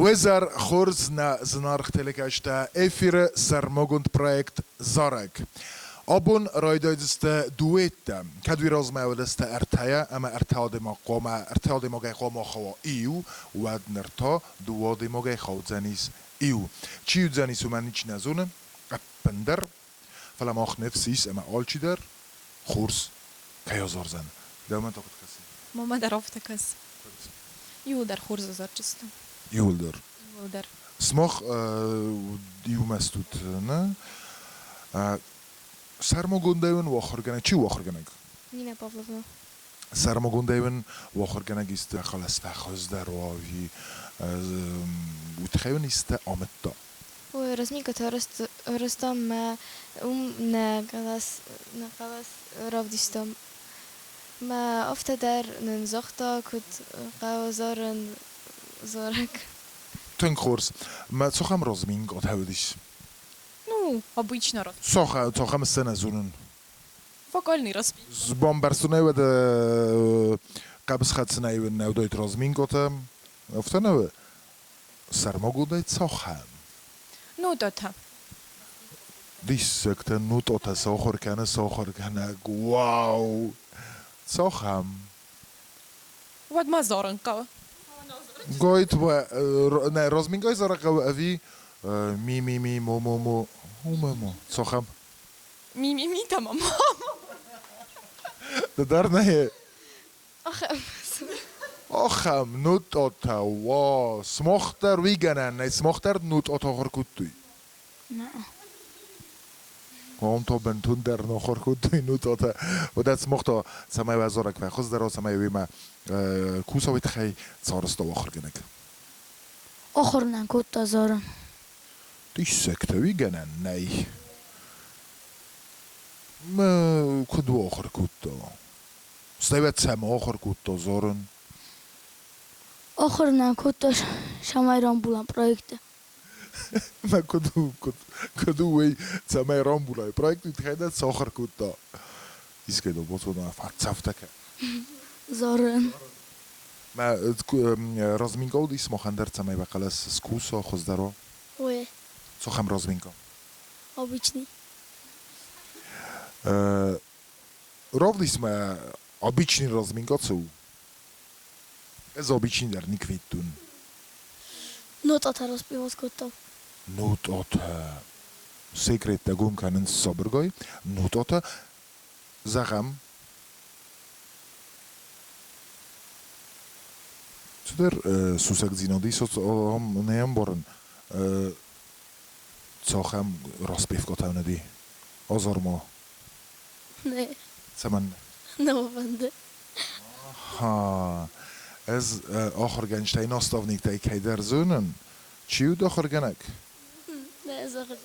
Уе зӕр хорз, нӕ зынаргъ телекӕстӕ, эфиры сӕрмагонд проект «Зарӕг». Абон райдайдзысты дуэттӕ. Кӕд уый размӕ уыдысты ӕртӕйӕ ӕмӕ ӕртӕ адӕймаг хъуамӕ ӕртӕ адӕймагӕй хъуамӕ ахауа иу, уӕд ныр та дыууӕ адӕймагӕй хаудзӕнис иу. Чи уыдзӕнис, уымӕн ничи нӕ зоны ӕппындӕр. Фӕлӕ мах ныфс ис ӕмӕ алчидӕр хорз кӕй азардзӕн. Дӕумӕ та куыд кӕсы? Мамӕ дӕр афтӕ кӕсы. Иуылдӕр хорз азарджысты. Иуылдӕр? Иуылдӕр. Сымах иумӕ стут, нӕ? Сӕрмагондӕй уын уӕ ахуыргӕнӕг, чи у ахуыргӕнӕг? Нина Павловна. Сӕрмагондӕй уын уӕ ахуыргӕнӕг исты хъӕлӕс фӕхуыздӕр уа ӕви уый тыххӕй уын исты амыдта? Ой, разминкӕтӕ арӕзтам мӕ уым нӕ хъӕлӕс равдыстам. Мӕ афтӕ дӕр нын загъта, куыд хъӕуы зарын зарӕг. Тынг хорз. Мӕ цахӕм разминкӕтӕ уыдис? Ну, обычно. Цахӕм сценӕ зонын? Вокальный распев. Бамбӕрстон уӕд хъӕбысхӕцынӕй уын нӕ уыдаид разминкӕтӕ. Афтӕ нӕ у? Сӕрмагондӕй цахӕм? Нотӕтӕ. Диссӕгтӕ, нотӕтӕ сахуыр кӕны сахуыргӕнӕг. Вау! Цахӕм? Уӕд ма зарын хъӕуы. Гойт нӕ размингай зарын хъӕуы ӕви ми-ми-ми, мо-мо-мо, у-мо-мо, цахӕм? Ми-ми-ми та мама. Ды дӕр нӕ Ахӕм. Ахӕм нотӕтӕ, уа, сымах дӕр уый гӕнӕн нӕй, сымах дӕр нотӕтӕ ахуыр кодтой? Нӕ. Ам та бынтондӕр нахуыр кодтой нотӕтӕ. Уӕдӕ сымах та цӕмӕй уӕ зарӕг фӕхуыздӕр уа, цӕмӕй уемӕ куса, уый тыххӕй царста ахуыргӕнӕг. Ахуыр нӕ кодта зарын. Диссӕгтӕ уый гӕнӕн нӕй. Мӕ куыд у ахуыр кодта? Стӕй уӕд цӕмӕ ахуыр кодта зарын? Ахуыр нӕ кодта цӕмӕй рамбулӕм проекты. Мӕ куыд у, куыд у уый, цӕмӕй рамбулай проект, уый тыххӕй дӕ цы ахуыр кодта? Искӕй дыл бацудна фӕцӕфтӕ кӕн. Зарын. Мӕ разминка уыдис махӕн дӕр, цӕмӕй уӕ хъӕлӕс скуса, хуыздӕр уа? Ой. Цахӕм разминка? Обычный. Равдис мӕ обычный разминка цы у? Ӕз обычный дӕр никуы федтон. Нотъатӕ распевать кодтам. Нотъатӕ. Секреттӕ гом кӕнынц сабыргай. Нотъатӕ, зӕгъӕм, цыдӕр сусӕгдзинад ис, ахӕм нӕ ӕмбарын. Цахӕм распевкӕтӕ уыди? Азар-ма. Нӕ. Цӕмӕннӕ? Нӕ мӕ фӕнды. Аха. Ӕз ахуыргӕнджытӕй наставниктӕй кӕйдӕр зонын. Чи уыд ахуыргӕнӕг? Нӕ зӕгъын.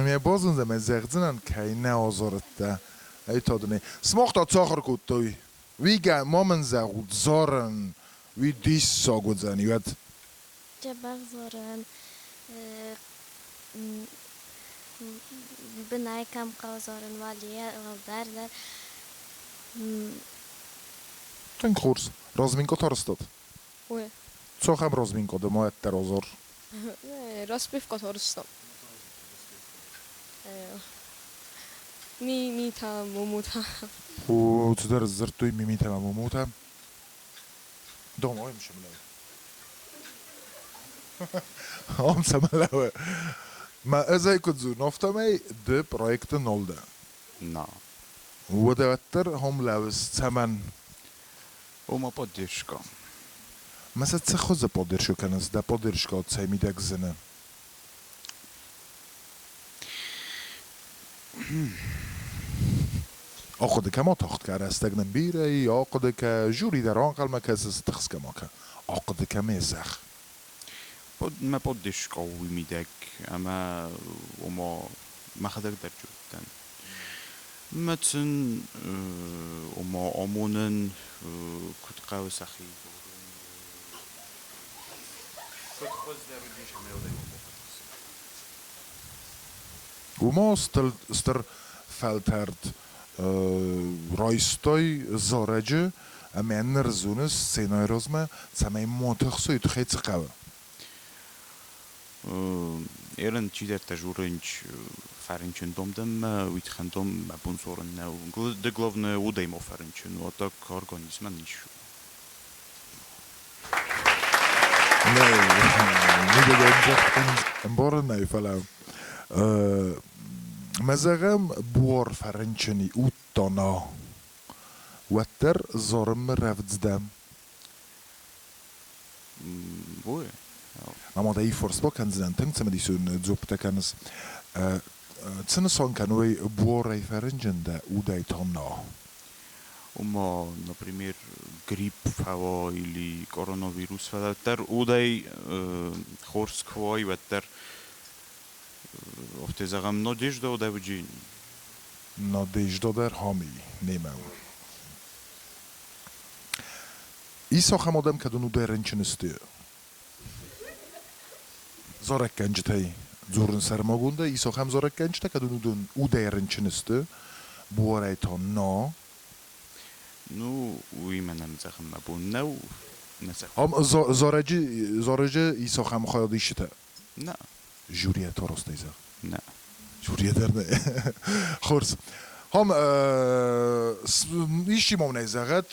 Мӕ базондзӕн, ӕмӕ зӕгъдзынӕн, кӕй нӕ азарыдтӕ. Ӕй та дын ӕй. Сымах та цы ахуыр кодтой? Уигӕ, ма мын зӕгъут, зарын, уый диссаг уыдзӕни, уӕд. Дзӕбӕх зарын, бынӕй кӕм хъӕуы зарын, уӕлейӕ, уӕлдӕр дӕр. Тынг хорз. Разминкӕ тарстат? Ой. Цахӕм разминкӕ ды ма ӕддӕр азар? Распевка тарстам. Мимитӕ, мумутӕ. О, цыдӕр сдзырдтой мимитӕ ӕмӕ мумутӕ. Дон, ой, мшемлӕу. Ам цӕмӕ лӕууы? Мӕ ӕз ӕй куыд зонын, афтӕмӕй ды проекты нал дӕ. На. Уӕдӕ уӕддӕр ам лӕууыс цӕмӕн? Ома поддержка. Мӕ сӕ цы хуызы поддержка кӕнынц, дӕ поддержка цӕй мидӕг зыны? Ахъуыды кӕ, ма тагъд кӕ, рӕстӕг нын бирӕ и, ахъуыды кӕ, жюри дӕр ӕнхъӕлмӕ кӕсы, тыхсгӕ ма кӕ. Ахъуыды кӕ, ме зӕхх. Мӕ поддержка у уый мидӕг, ӕмӕ ома мӕхӕдӕг дӕр чуттӕн. Мӕ сын ома амонын, куыд хъӕуы сӕхи дзурын, куыд хуыздӕр уыдис ӕмӕ уыдон Уымӕ стыр фӕлтӕрд райстой зарӕджы ӕмӕ ныр зоныс сценӕйы размӕ, цӕмӕй ма тыхсой, тыххӕй цы хъӕуы. Ерын чидӕртӕ журынч фӕрынчындом дӕн мӕ уый тыххӕн дом мӕ бон дзурын нӕу. Ды главное удӕй ма фӕрынчын у, а так организмӕн ницы у. Нӕй, нидӕгӕн ӕмбарын нӕй, фӕлӕ мӕ зӕгъӕм, буар фӕрынчыни удта на, уӕддӕр зарынмӕ рӕвдз дӕ. Ой. Ӕмӕ дӕ иффорст бакӕндзынӕн, тынг цымыдисон дзуӕпптӕ кӕныс. Цы нысан кӕной буарӕй фӕрынчын дӕ, удӕй та на? Ома, например, грипп фӕуа или коронавирус фӕуа, уӕддӕр удӕй хорз куы уай, уӕддӕр афтӕ зӕгъӕм, надежда удӕвджын. Надежда дӕр хами немӕ. Ис ахӕм адӕм, кӕдон удӕй рынчын сты. Зарӕггӕнджытӕй дзурын сӕрмагондӕй, ис ахӕм зарӕггӕнджытӕ, кӕдон уыдон удӕй рынчын сты, буарӕй та на. Ну, уый мӕнӕн зӕгъын мӕ бон нӕу. Нӕ зӕгъын. Ам зарӕджы, зарӕджы ис ахӕм хайадисджытӕ? Нӕ. Жюрийӕ та растӕй зӕгъ. Нӕ. Жюрийӕ дӕр нӕ. Хорз. Ам исчи ма мын ӕй зӕгъӕд,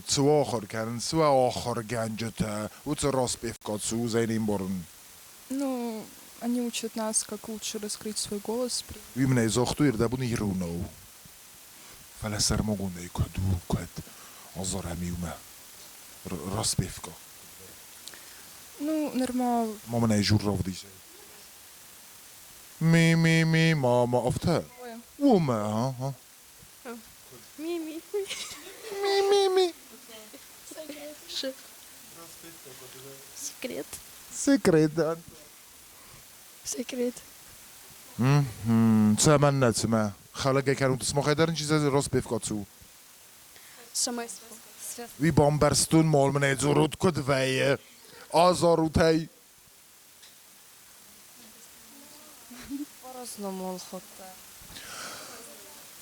цы уӕ ахуыр кӕнынц, цы уӕ ахуыргӕнджытӕ, уыцы распевка цы у, зӕй не мбарын. Ну, они учат нас, как лучше раскрыть свой голос. Уый мын ӕй загътой, ӕрдӕбон иронау. Фӕлӕ сӕрмагондӕй куыд у, куыд азарӕм иумӕ распевка? Ну, нырма... Ма мын ӕй жур равдисай. Ми, ми, ми, мама, афтӕ? Уымӕ, ага. Ми, ми, ми. Ми, ми, ми. Секрет. Секрет, да. Секрет. Цӕмӕннӕ цымӕ? Хӕлӕгӕй кӕнут сымахӕй дӕр ничи распевка цы у? Цӕмӕй? Уый бамбӕрстон, мал мын ӕй дзурут, куыд вӕййы. Азарут ӕй. По-разному охотта.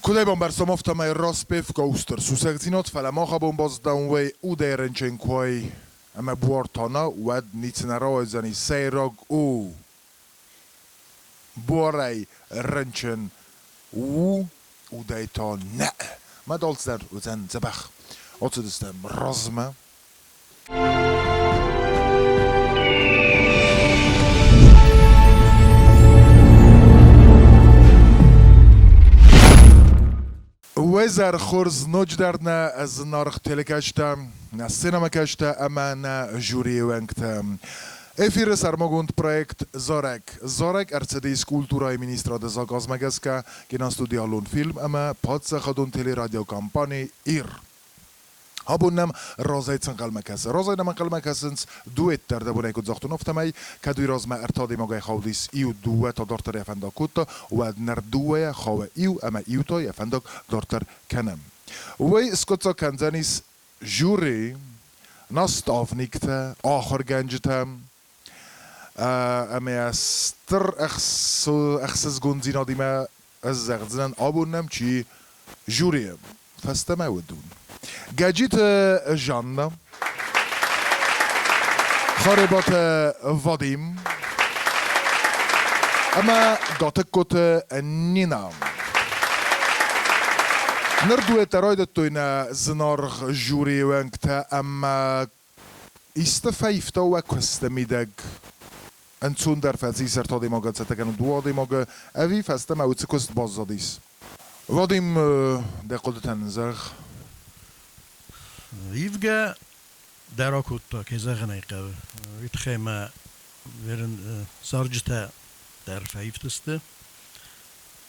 Куыд ӕй бамбӕрстам, афтӕмӕй распевка у стыр сусӕгдзинад, фӕлӕ мах абон базыдтам уый удӕй рынчын куы уай ӕмӕ буар та нӕ, уӕд ницы нӕ рауайдзӕни. Сӕйраг у буарӕй рынчын у, удӕй та нӕ. Мӕ алцыдӕр уыдзӕн дзӕбӕх. Ацыдыстӕм размӕ. Уӕ хорз ноджыдӕр нӕ зынаргъ телекӕсджытӕ, нӕ сценӕмӕкӕсджытӕ ӕмӕ нӕ жюрийы уӕнгтӕ. Эфиры сӕрмагонд проект «Зарӕг». Зарӕг ӕрцыдис культурӕйы министрады заказмӕ гӕсгӕ киностудиалон фильм ӕмӕ паддзахадон телерадиокомпани «Ир». Абон нӕм разӕй цы ӕнхъӕлмӕ кӕсы? Разӕй нӕм ӕнхъӕлмӕ кӕсынц дуэт дӕр, дӕ бонӕй куыд загътон, афтӕмӕй, кӕд уый размӕ ӕртӕ адӕймагӕй хаудис иу, дыууӕ та дарддӕр йӕ фӕндаг кодта, уӕд ныр дыууӕйӕ хауы иу ӕмӕ иу та йӕ фӕндаг дарддӕр кӕны. Уый скъуыддзаг кӕндзӕнис жюри, наставниктӕ, ахуыргӕнджытӕ, ӕмӕ стыр ӕхсызгондзинадимӕ ӕз зӕгъдзынӕн, абон нӕм чи жюрийы фӕстӕмӕ уыдон. Гӕджиты Жанна, Харебаты Вадим ӕмӕ Гатыккоты Нина. Ныр дуэттӕ райдыдтой нӕ зынаргъ жюрийы уӕнгтӕ ӕмӕ исты фӕивта уӕ куысты мидӕг? Ӕнцондӕр фӕцис ӕртӕ адӕймагӕн цӕттӕ кӕнын дыууӕ адӕймагы, ӕви фӕстӕмӕ уыцы куыст баззадис? Вадим, дӕ хъуыдытӕ нын зӕгъ. Ивгӕ дӕр акодта, кӕй зӕгъын ӕй хъӕуы. Уый тыххӕй мӕ цӕрджытӕ дӕр фӕивтысты.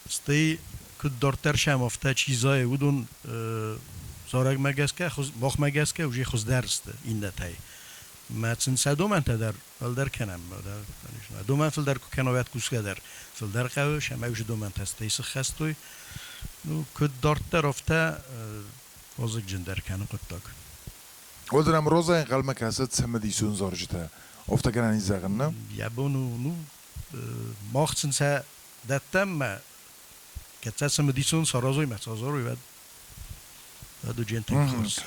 Стӕй куыд дарддӕр сӕм афтӕ чи зайы, уыдон зарӕгмӕ гӕсгӕ, махмӕ гӕсгӕ уже хуыздӕр сты иннӕтӕй. Мӕ сын сӕ домӕнтӕ дӕр фылдӕр кӕнӕм. Домӕн фылдӕр куы кӕна, уӕд кусгӕ дӕр фылдӕр хъӕуы, сӕмӕ уже домӕнтӕ стӕй сыххӕстой. Ну, куыд дарддӕр, афтӕ вазыгджындӕр кӕны хъуыддаг. Уӕд нӕм Роза ӕнхъӕлмӕ кӕсы цымыдисон зарджытӕ. Афтӕ гӕнӕн ис зӕгъын, нӕ? Йӕ бон у, ну, мах сын сӕ дӕттӕм мӕ, кӕд сӕ цымыдисон саразой мӕ сазарой, уӕд уӕд уыджен тынг хорз.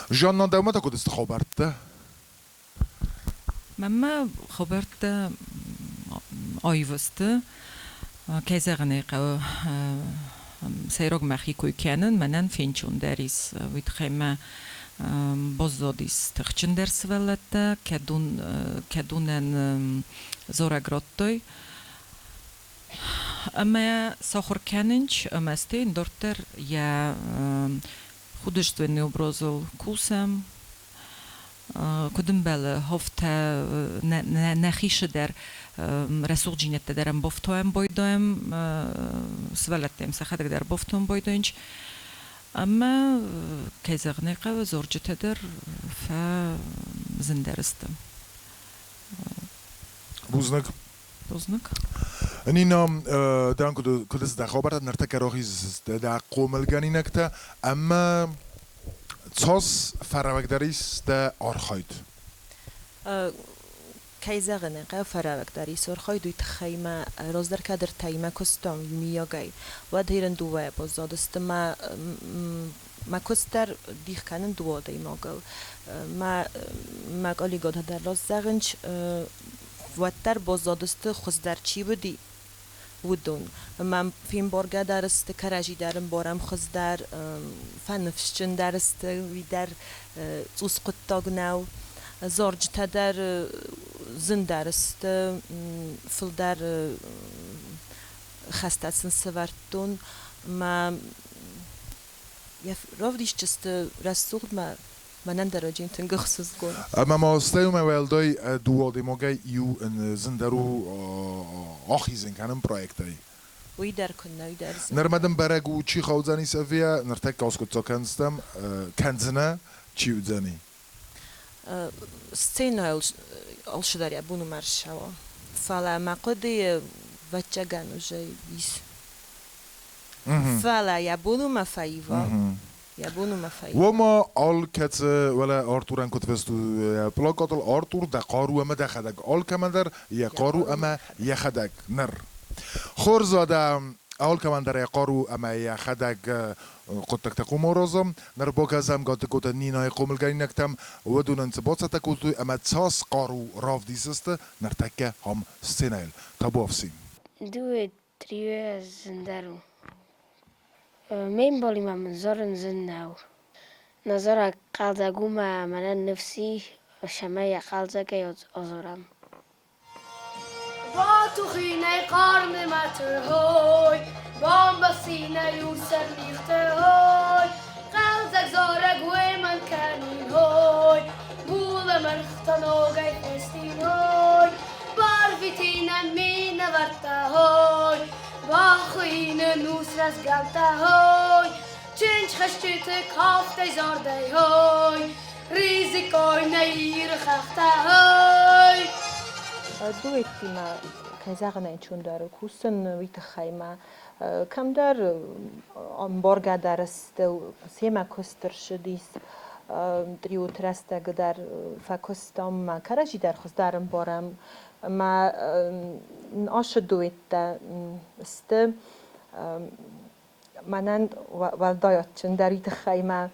Жанна, дӕумӕ та куыд сты хабӕрттӕ? Мӕнмӕ хабӕрттӕ Аив сты. Кӕй зӕгъын ӕй хъӕуы, сӕйраг мӕхи кой кӕнын, мӕнӕн фенчондӕр ис. Уый тыххӕй мӕ баззадис тыхджындӕр сывӕллӕттӕ, кӕдонӕн зарӕг радтой. Ӕмӕ сахуыр кӕнынч, ӕмӕ стӕй дарддӕр йӕ художественный образыл кусӕм, куыд ӕмбӕлы, афтӕ нӕхи дӕр рӕсугъддзинӕдтӕ дӕр ӕмбафтауӕм байдайӕм, сывӕллӕттӕм сӕхӕдӕг дӕр бафтауын байдайынц. Ӕмӕ, кӕй зӕгъын ӕй хъӕуы, зарджытӕ дӕр фӕзындӕр сты. Бузныг. Бузныг. Нина, дӕн куыд дӕ хабӕрттӕ ныртӕккӕ рахиздзысты дӕ хъомылгӕнинӕгтӕ ӕмӕ цас фӕрӕвӕгдӕр ис дӕ архайд? Кӕй зӕгъын ӕй хъӕуы, фӕрӕвӕгдӕр ис архайд, уый тыххӕй мӕ раздӕр кадртӕимӕ куыстам иумийагӕй. Уӕд ирын дыууӕйӕ баззадысты. Мӕ мӕ куыст дӕр дих кӕнын дыууӕ адӕймагыл. Мӕ мӕ коллегӕтӕ дӕр раст зӕгъынц, уӕддӕр баззадысты, хуыздӕр чи уыди, уыдон. Мӕм фембаргӕ дӕр сты, кӕрӕдзи дӕр ӕмбарӕм хуыздӕр, фӕныфсджындӕр сты, уый дӕр цъус хъуыддаг нӕу. Зарджытӕ дӕр зындӕр сты, фылдӕр хӕстӕ сын сӕвӕрдтон. Мӕ йӕ равдисджысты рӕсугъд мӕ мӕнӕн дӕр аджын тынг ӕхсызгон. Ӕмӕ ма стӕй уымӕй уӕлдай дыууӕ адӕймагӕй иу зындӕр у ахизын кӕнын проектӕй. Уый дӕр куыннӕ, уый дӕр зын. Нырмӕ дын бӕрӕг у, чи хъӕудзӕнис ӕви ныртӕккӕ аскъуыддзаг кӕндзыстӕм, кӕндзынӕ, чи уыдзӕни? Сценӕйыл алцыдӕр йӕ бон уымӕ ӕрцӕуа. Фӕлӕ мӕ хъуыдыйы ӕвӕццӕгӕн уже ис. Фӕлӕ йӕ бон уымӕ фӕива. Йӕ бон уымӕ фӕива. Уома алкӕцы, уӕлӕ Артурӕн куыд фесту плакатыл Артур дӕ хъару ӕмӕ дӕхӕдӕг алкӕмӕн дӕр йӕ хъару ӕмӕ йӕхӕдӕг ныр. Хорз уӕдӕ алкӕмӕн дӕр йӕ хъару ӕмӕ йӕхӕдӕг хъуыддӕгтӕ хъуморозы. Ныр бакӕсӕм Гатыгкоты Нинайы хъомылгӕнинӕгтӕм, уыдонӕн цы бацӕттӕ кодтой ӕмӕ цас хъару равдисдзысты ныртӕккӕ ам сценӕйыл. Табуафси. Дуэт триойӕ зындӕр у. Ме мбалимӕ мын зарын зын нӕу. Нӕ зарӕг хъӕлдзӕг у мӕ мӕнӕн ныфс и, цӕмӕй йӕ хъӕлдзӕгӕй азарӕм. Батухинӕй хъармы мӕтырхой, Бамбӕхсинӕй усӕн мигътӕ хой, Хъӕлдзӕг зарӕг уемӕн кӕнин хой, Булӕмӕргътӕ ногӕй фестин хой, Барвитинӕн минӕвӕрттӕ хой, Бахуыины нус рӕзгӕлтӕ хой, Чындзхӕсджыты кафтӕй зардӕй хой, Ризикой нӕ Иры хӕхтӕ хой. Дуэттимӕ, кӕй зӕгъын ӕй ӕнцондӕр у кусын, уый тыххӕй ма кӕмдӕр ӕмбаргӕ дӕр сты, семӕ куыст ӕрцыдис, триоты рӕстӕг дӕр фӕкуыстам, ма кӕрӕдзи дӕр хуыздӕр ӕмбарӕм. Ӕмӕ ацы дуэттӕ сты мӕнӕн уӕлдай адджындӕр, уый тыххӕй мӕ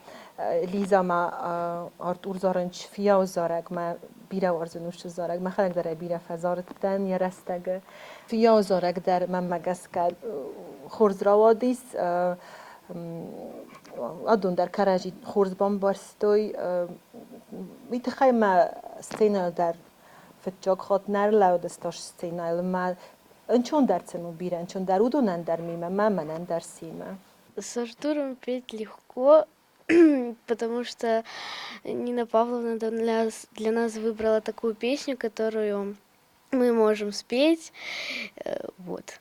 Лиза ма Артур зарынч фиййауы зарӕг мӕ бирӕ уарзын уыцы зарӕг, мӕхӕдӕг дӕр ӕй бирӕ фӕзарыдтӕн йӕ рӕстӕгы. Фиййауы зарӕг дӕр мӕнмӕ гӕсгӕ хорз рауадис. Адон дӕр кӕрӕдзи хорз бамбӕрстой. Уый тыххӕй мӕ сценӕйыл дӕр фыццаг хатт нӕ ӕрлӕууыдысты сценӕйыл. Мӕ ӕнцондӕр сын у бирӕ ӕнцондӕр уыдонӕн дӕр мемӕ, мӕ мӕнӕн дӕр семӕ. С Артуром петь легко, потому что Нина Павловна для нас выбрала такую песню, которую мы можем спеть. Вот.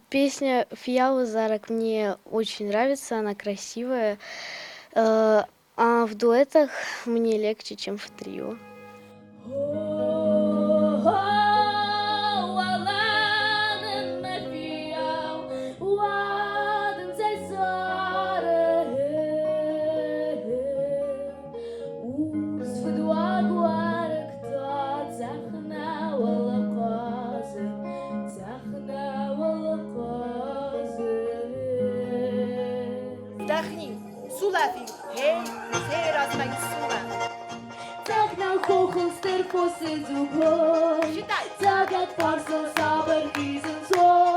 Песня «Фиййауы зарӕг» мне очень нравится, она красивая. А в дуэтах мне легче, чем в трио. Вдохни, сулӕфи, гъей, гъей, размӕ исулӕф. Цъӕх нӕу хохыл стыр. фосы дзуг хой. Цӕгат фарсыл сабыр хизынц ой.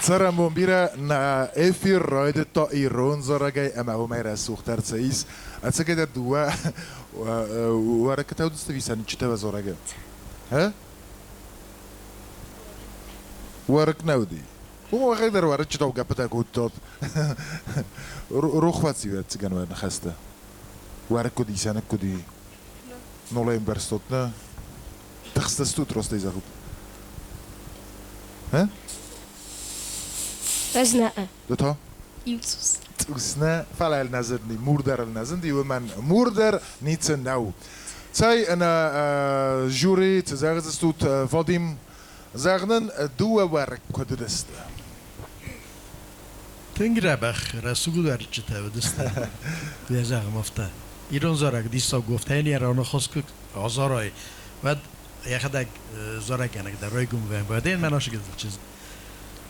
Цӕрӕнбон бирӕ нӕ эфир райдыдта ирон зарӕгӕй ӕмӕ уымӕй рӕсугъддӕр цы ис. Ӕцӕгӕйдӕр дыууӕ уӕрыккытӕ уыдысты ӕви сӕныччытӕ уӕ зарӕгы? Ӕ? Уӕрыкк нӕ уыди. Уым уӕхӕдӕг уӕрыччытау гӕппытӕ кодтат. Рох фӕци ӕвӕццӕгӕн уӕ ныхӕстӕ. Уӕрыкк уыди, сӕныкк уыди. Нал ӕй ӕмбӕрстат, нӕ? Тыхстыстут, растӕй зӕгъут. Ӕ? Ӕз нӕ. Ды та? Иу цъус. Цъус нӕ, фӕлӕ йыл нӕ зынди, мур дӕр ыл нӕ зынди, уымӕн мур дӕр ницы нӕу. Цӕй, ӕнӕ жюри, цы зӕгъдзыстут, Вадим, зӕгъ нын, дыууӕ уӕрыкк куыд уыдысты? Тынг рӕбӕх рӕсугъд уӕрыччытӕ уыдысты, куы йӕ зӕгъӕм, афтӕ. Ирон зарӕг диссаг гофтӕйӕн йӕ раныхас куы азарай, уӕд йӕхӕдӕг зарӕггӕнӕг дӕр райгом вӕййы. Уӕдӕ мӕ насыгӕдзыл чызг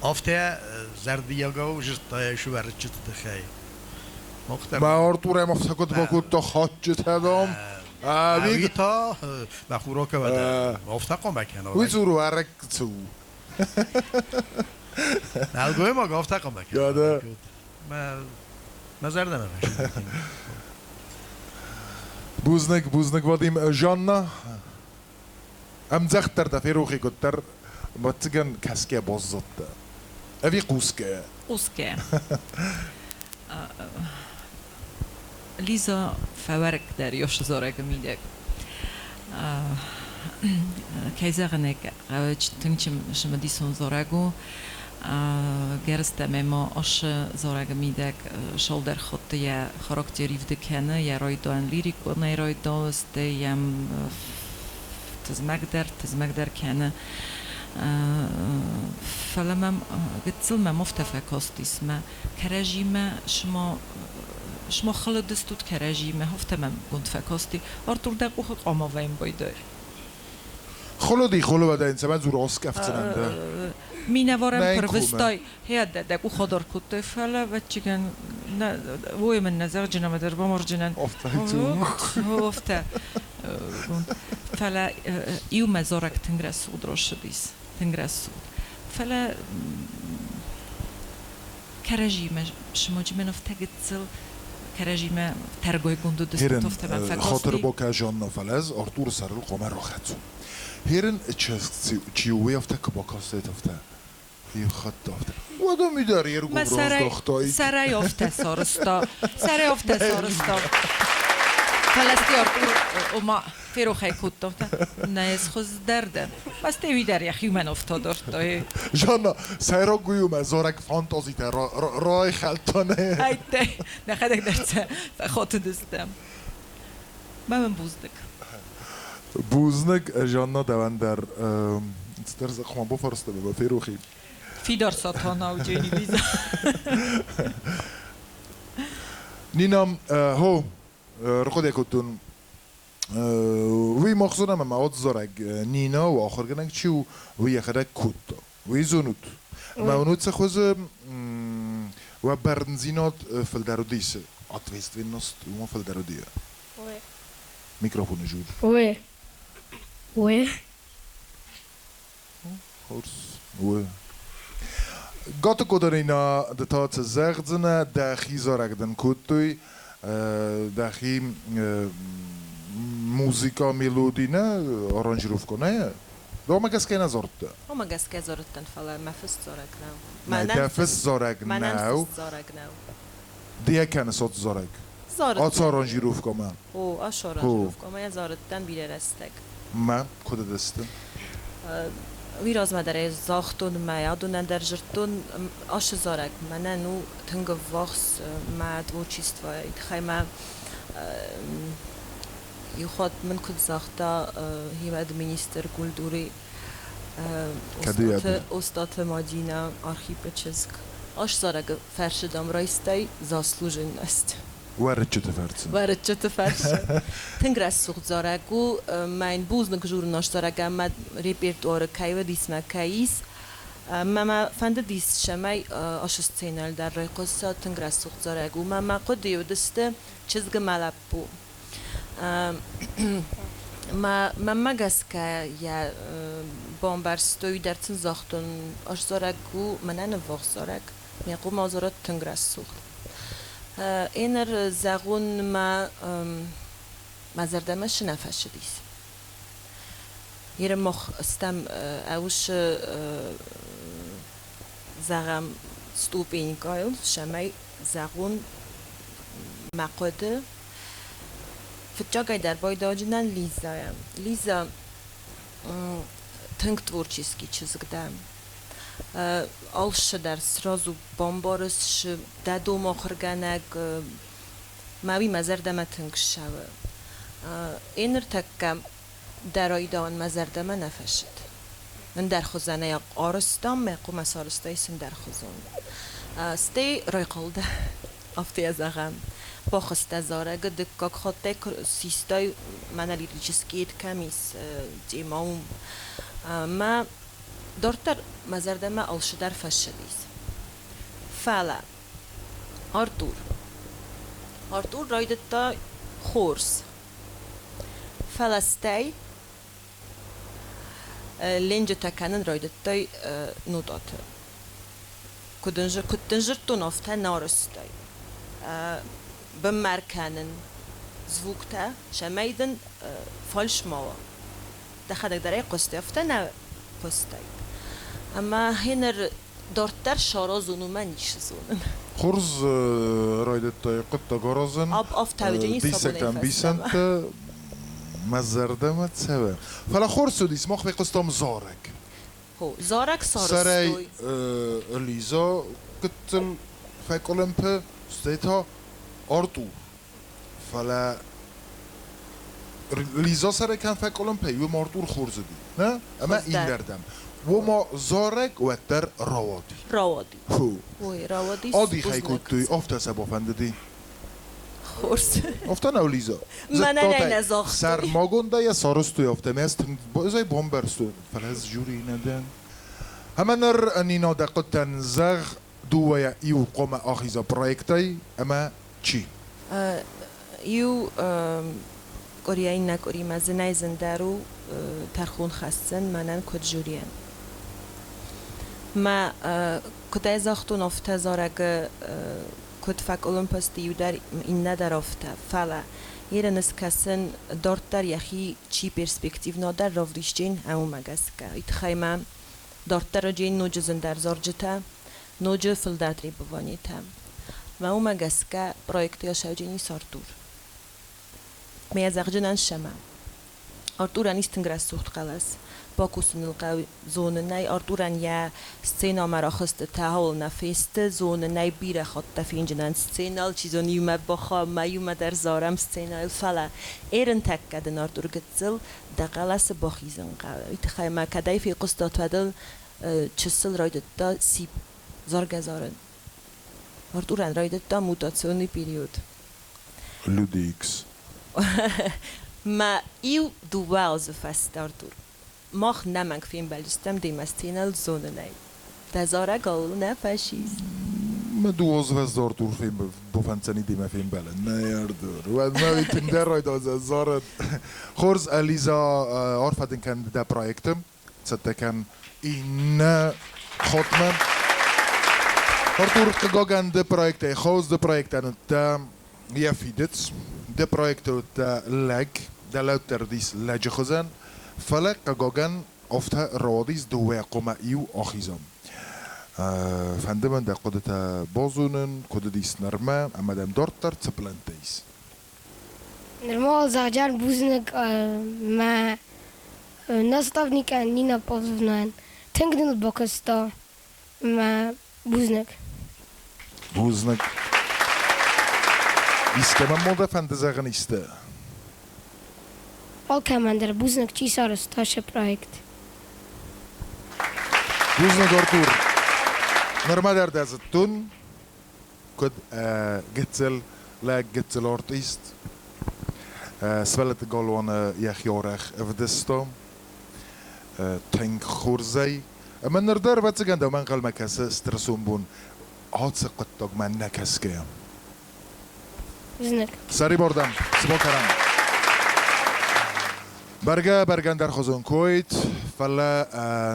Афтӕ зӕрдиагау зыдта йӕ сывӕрччыты тыххӕй. Мӕ Артур ӕм афтӕ куыд бакодта хатджытӕ, дам. Ӕви та мӕ хурокы афтӕ хъуамӕ кӕна. Уый дзуру ӕрӕг цы у. Нӕлгоймаг афтӕ хъуамӕ кӕна. Мӕ зӕрдӕмӕ фӕсидти. Бузныг, бузныг, Вадим. Жанна, ӕмдзӕгъддӕр дӕ ферохи куыддӕр ӕвӕццӕгӕн кӕсгӕ баззадтӕ. Ӕви хъусгӕ? Хъусгӕ. Лиза фӕуӕрӕхдӕр ёсы зарӕгы мидӕг. Кӕй зӕгъын ӕй хъӕуы, тынг цымыдисон зарӕг у. Гӕрзтӕ ма асы зарӕгы мидӕг цалдӕр хатты йӕ характер ивды кӕны, йӕ райдайӕн лириконӕй райдайы, стӕй йӕм тызмӕгдӕр кӕны. Фӕлӕ мӕм гыццыл мӕм афтӕ фӕкастис, мӕ кӕрӕдзимӕ сымах хылыдыстут кӕрӕдзимӕ, афтӕ мӕм гонд фӕкасти. Артур, дӕ къухы къама вӕййын байдайы. Холоди холовадӕн цӕмӕ дзур аскъӕфдзынӕн дӕ. Минӕварӕн пырвыстай, хе дӕ къух адар кодтай, фӕлӕ, ӕвӕццӕгӕн, уой мын нӕ зӕгъджын ӕмӕ дӕр бамарджынӕн. Афтӕ. Фӕлӕ иумӕ зарӕг тынг рӕсугъд рацыдис, тынг рӕсугъд. Фӕлӕ кӕрӕдзимӕ сымаджы афтӕ гыццыл кӕрӕдзимӕ тӕргойгонд уыдысты, афтӕ мӕм фӕкасти. Хатыр бакӕ, Жанна, фӕлӕ ӕз Артуры сӕрыл хъуамӕ рахӕцон. Херын чызг чи у, уый афтӕ куы бакастаид, афтӕ иу хатт афтӕ. Уӕдӕ ми дӕр йе ргом раздӕхтаид. Сӕрӕй афтӕ сарӕзта, сӕрӕй афтӕ сарӕзта. Фӕлӕ сте Артур ома ферохӕй кодта, нӕ ӕз хуыздӕр дӕн. Бастӕ уый дӕр йӕхи уымӕн афтӕ дардта. Жанна, сӕйраг уый у, мӕ зарӕг фантазитӕ райхӕлдта нӕ. Ӕйттӕй, нӕхӕдӕг дӕр сӕ фӕхатыдыстӕм. Мӕ мын бузныг. Бузныг, Жанна, дӕуӕн дӕр. Цыдӕр дзы хъуамӕ бафарста, мӕ ферохи. Фидар Сатана у Дженни Лиза. Нина, хо, рхъуыды кодтон, уый мах зонӕм ӕмӕ от зарӕг Нина у, ахуыргӕнӕг чи у, уый йӕхӕдӕг кодта. Уый зонут. Ӕмӕ уын уыцы хуызы уӕ бӕрндзинад фылдӕр уыдис, ответственность уымӕ фылдӕр уыди. Микрофоны жур. Ой. Ой. Хорз. Ой. Гаты Кодарина, ды та цы зӕгъдзынӕ, дӕхи зарӕг дын кодтой, дӕхи музыка, мелоди нӕ аранжировка нӕ? Домӕ гӕсгӕ нӕ зардта? Омӕ гӕсгӕ зарыдтӕн, фӕлӕ мӕ фыст зарӕг нӕу. Нӕ, дӕ фыст зарӕг нӕу. Мӕнӕн фыст зарӕг нӕу. Ды йӕ кӕныс от зарӕг? Зарыдтӕн. Ацы аранжировкӕмӕ? О, ацы аранжировкӕмӕ йӕ зарыдтӕн бирӕ рӕстӕг. Мӕ куыд уыдысты? Уый размӕ дӕр ӕй загътон мӕ адонӕн дӕр зыдтон, ацы зарӕг мӕнӕн у тынг ӕввахс мӕ творчествойы тыххӕй мӕ иу хатт мын куыд загъта химӕд министр культуры Остъаты Мадинӕ, Архипы чызг, ацы зарӕгы фӕрсы, дам, райстай заслуженность. Уӕрыччыты фӕрцы. Уӕрыччыты фӕрцы. Тынг рӕсугъд зарӕг у. Мӕн бузныг журнал зарӕг ӕмӕ репертуары кӕй уыдис мӕ кӕй ис. Мӕ мӕ фӕндыдис, цӕмӕй ацы сценӕйыл дӕр райхъуыса тынг рӕсугъд зарӕг у. Мӕ мӕ хъуыдыйы уыдысты чызг ӕмӕ лӕппу. Мӕнмӕ гӕсгӕ йӕ бамбӕрстой дӕр сын загътон, ас зарӕг у мӕнӕн ӕввахс зарӕг. Мӕ хъуымӕ зарӕг тынг рӕсугъд. Эныр зӕгъун мӕ мӕ зӕрдӕмӕ цы нӕ фӕцыдис. Еры мах стӕм ӕусы зӕгъӕм ступенькӕйыл, цӕмӕй зӕгъон мӕ хъуыды. Фыццагӕй дӕр байдауджынӕн Лизӕйӕ. Лиза тынг творческий чызг дӕ. Алцы дӕр сразу бамбарыс, дӕ дом ахуыргӕнӕг мӕ уый мӕ зӕрдӕмӕ тынг ссӕуы. Эныртӕккӕ дӕ райдауӕн мӕ зӕрдӕмӕ нӕ фӕцыд. Ӕндӕрхуызӕнӕй арызтам, мӕ хъуымӕ сарызтай ӕндӕрхуызон. Стӕй райхъал дӕ, афтӕ йӕ зӕгъӕм. Бахызтӕ зарӕгы дыккаг хаттӕй систай мӕнӕ лирический кӕм ис темӕ уым. Мӕ дарддӕр мӕ зӕрдӕмӕ алцыдӕр фӕцыдис. Фӕлӕ Артур. Артур райдыдта хорз. Фӕлӕ стӕй ленджытӕ кӕнын райдыдтай нотаты. Куыд дын зырдтон, афтӕ нӕ арӕзтай. Бынмӕ кӕнын звуктӕ, цӕмӕй дын фальш ма уа. Дӕхӕдӕг дӕр ӕй хъуыстай, афтӕ нӕ хъуыстай. Ӕмӕ гъеныр дарддӕр саразон, уымӕн ницы зонын. Хорз райдыдтай хъуыддаг аразын. Афтӕ уыди, Диссӕгтӕ ӕмбисӕндтӕ мӕ зӕрдӕмӕ цӕуы. Фӕлӕ хорз уыдис, мах фехъуыстам зарӕг. Хо, зарӕг Сӕрӕй сарӕзтой. Лиза гыццыл фӕкъуылымпы, стӕй та Артур. Фӕлӕ Лиза сӕрӕй кӕм фӕкъуылымпы, уым Артур хорз уыди. Нӕ? Ӕмӕ Хуыздӕр. иннӕрдӕм. Уым зарӕг уӕддӕр рауади. Рауади. Хо. Ой, рауади. Адих ӕй Бузныг. кодтой, афтӕ сӕ бафӕндыди. Хорз. Афтӕ нӕу, Лиза? Мӕнӕн ӕй Зыдтат ӕй, нӕ загътой. Сӕрмагондӕй йӕ сарӕзтой афтӕ, ӕмӕ ӕз тынг ӕз ӕй бамбӕрстон, фӕлӕ ӕз жюри нӕ дӕн. Ӕмӕ ныр Нина дӕ хъуыдтӕн зӕгъ, дыууӕйӕ иу хъуамӕ ахиза проектӕй ӕмӕ чи? Иу къуырийӕ иннӕ къуыримӕ зынӕй зындӕр у тӕрхон хӕссын мӕнӕн куыд жюрийӕн. Мӕ куыд ӕй загътон, афтӕ зарӕгы куыд фӕкъуылымпы сты иу дӕр, иннӕ дӕр афтӕ. Фӕлӕ ерын скӕсын дарддӕр йӕхи чи перспективнодӕр равдисджын, уымӕ гӕсгӕ. Уый тыххӕй мӕ дарддӕр уыди ноджы зындӕр зарджытӕ, ноджы фылдӕр требованитӕ. Мӕ уымӕ гӕсгӕ проекты сӕуджынис Артур. Мӕ зӕгъджынӕн сӕмӕ. Артурӕн ис тынг рӕсугъд хъӕлӕс. Бакусыныл хъӕуы зонынӕй Артурӕн йӕ сценӕмӕ рахызтытӕ ауыл нӕ фесты, зонынӕй бирӕ хаттӕ фенджынӕн сценӕйыл, чи зоны, иумӕ бахауӕм, иумӕ дӕр зарӕм сценӕйыл, фӕлӕ эрынтӕккӕ дын Артур гыццыл дӕ хъӕлӕсы бахизын хъӕуы. Уый тыххӕй мӕ кӕдӕй фехъуыстат, уӕд ыл чысыл райдыдта сип заргӕ-зарын. Артурӕн райдыдта мутационный период. Люди Икс. Мӕ иу-дыууӕ азы фӕстӕ, Артур, мах нӕмӕнг фембӕлдыстӕм демӕ сценӕйыл зонынӕй. Дӕ зарӕг ауыл нӕ фӕцис. Мӕ дыууӕ азы фӕстӕ Артур бафӕнддзӕни демӕ фембӕлын. Нӕ, Артур, уӕд мӕ уый тынгдӕр райдайдзӕн зарын. Хорз, Лиза, арфӕ дын кӕн дӕ проекты. Цӕттӕ кӕн иннӕ хатмӕ. Артур, хъыгагӕн, дӕ проектӕй хорз, дӕ проектӕн уыдтӕ йӕ фидыц, дӕ проекты уыдтӕ лӕг, дӕ лӕуддӕр уыдис лӕджы хуызӕн, фӕлӕ, хъыгагӕн, афтӕ рауадис дыууӕ хъуамӕ иу ахизӕм. Фӕнды мӕн дӕ хъуыдытӕ базонын, куыд уыдис нырмӕ ӕмӕ дӕм дарддӕр цы плӕнттӕ ис? Нырма уал зӕгъджан бузныг мӕ наставникӕн Нина Павловнӕн. Тынг ныл бакуыста мӕ бузныг. Бузныг. Искӕмӕн ма дӕ фӕнды зӕгъын исты? Алкӕмӕн дӕр бузныг, чи сарӕзта сӕ проект. Бузныг, Артур. Нырма дӕр дӕ зыдтон, куыд гыццыл лӕг, гыццыл артист. Сывӕллӕтты галуаны йӕхи арӕх ӕвдыста. Тынг хорзӕй. Ӕмӕ ныр дӕр, ӕвӕццӕгӕн, дӕумӕ ӕнхъӕлмӕ кӕсы стыр сомбон ацы хъуыддагмӕ нӕ кӕсгӕйӕ. Бузныг. Сӕрибар дӕм, цы бакӕнӕм? Бӕргӕ, бӕргӕ ӕндӕрхуызон койт, фӕлӕ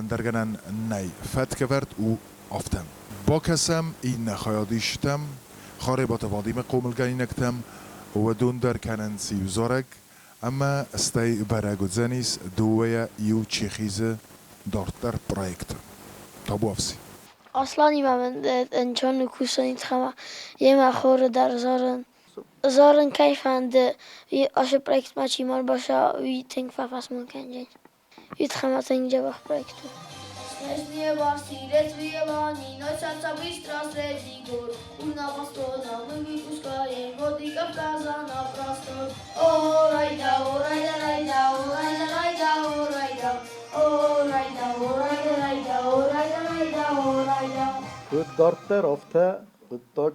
ӕндӕргӕнӕн нӕй. Фӕткӕвӕрд у афтӕ. Бакӕсӕм иннӕ хайадисджытӕм, Харебаты Вадимы хъомылгӕнинӕгтӕм, уыдон дӕр кӕнынц иу зарӕг, ӕмӕ стӕй бӕрӕг уыдзӕнис дыууӕйӕ иу чи хизы дарддӕр проекты. Табуафси. Асланимӕ мын ӕнцон у кусын ӕмӕ йемӕ хоры дӕр зарын. Зарын кӕй фӕнды, ацы проектмӕ чи ма ӕрбацӕуа, уый тынг фӕфӕсмон кӕндзӕн. Уый тынг дзӕбӕх проект у. Снежные средства носятся быстро среди гор. У на мы выпускаем воды Кавказа на простор. О, райда, о, райда, райда, о, райда, райда, о, райда. О, райда, о, райда, райда, о, райда, райда, о, райда. Куыд дарддӕр, афтӕ хъуыддаг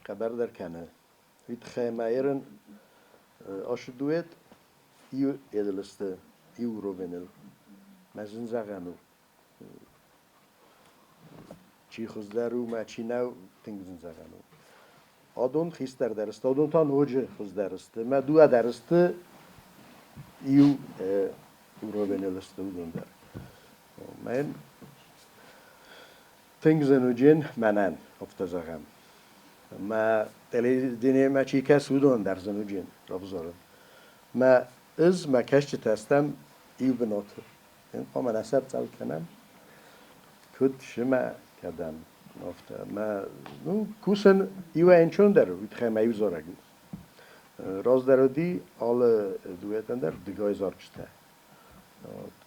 хъӕбӕрдӕр кӕны. Уый тыххӕй ма ерын ацы дуэт иу эдылысты, иу уровеныл. Мӕ зын зӕгъӕн у. Чи хуыздӕр у мӕ чи нӕу, тынг зын зӕгъӕн у. Адон хистӕрдӕр сты, адон та ноджы хуыздӕр сты. Мӕ дыууӕ дӕр сты иу уровеныл сты уыдон дӕр. Мӕн тынг зын уыджын мӕнӕн, афтӕ зӕгъӕм. Мӕ телевидениемӕ чи кӕсы, уыдон дӕр зын уыджын равзарын. Мӕ ӕз мӕ кӕсджытӕ стӕм иу бынаты. Хъуамӕ нӕ сӕр цъӕл кӕнӕм, куыд сымӕ кӕдӕм, афтӕ. Мӕ ну, кусын иуӕй ӕнцондӕр у, уый тыххӕй мӕ иу зарӕг у. Раздӕр уыди алы дуэтӕн дӕр дыгай зарджытӕ.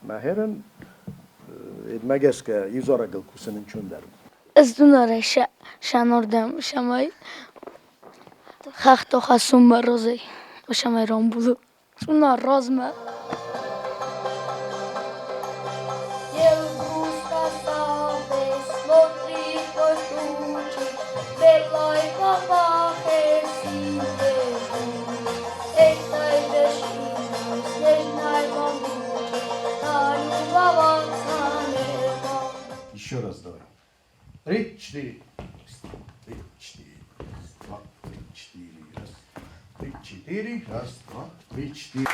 Мӕ хӕрын, мӕ гӕсгӕ иу зарӕгыл кусын ӕнцондӕр у. Ӕз дунарӕй сӕнордӕм сӕмӕй хӕхтӕ хӕссунмӕ розӕй, сӕмӕй рамбулу. Цъуна размӕ. Елбрус красавец, смотри сквозь тучи, белой папахе синеву. Этой вершиной снежной могучей налюбоваться не могу. Еще раз давай. Три, четыре. Раз, три, четыре. Раз, два, три, четыре. Раз, три, четыре. Раз, два, три, четыре.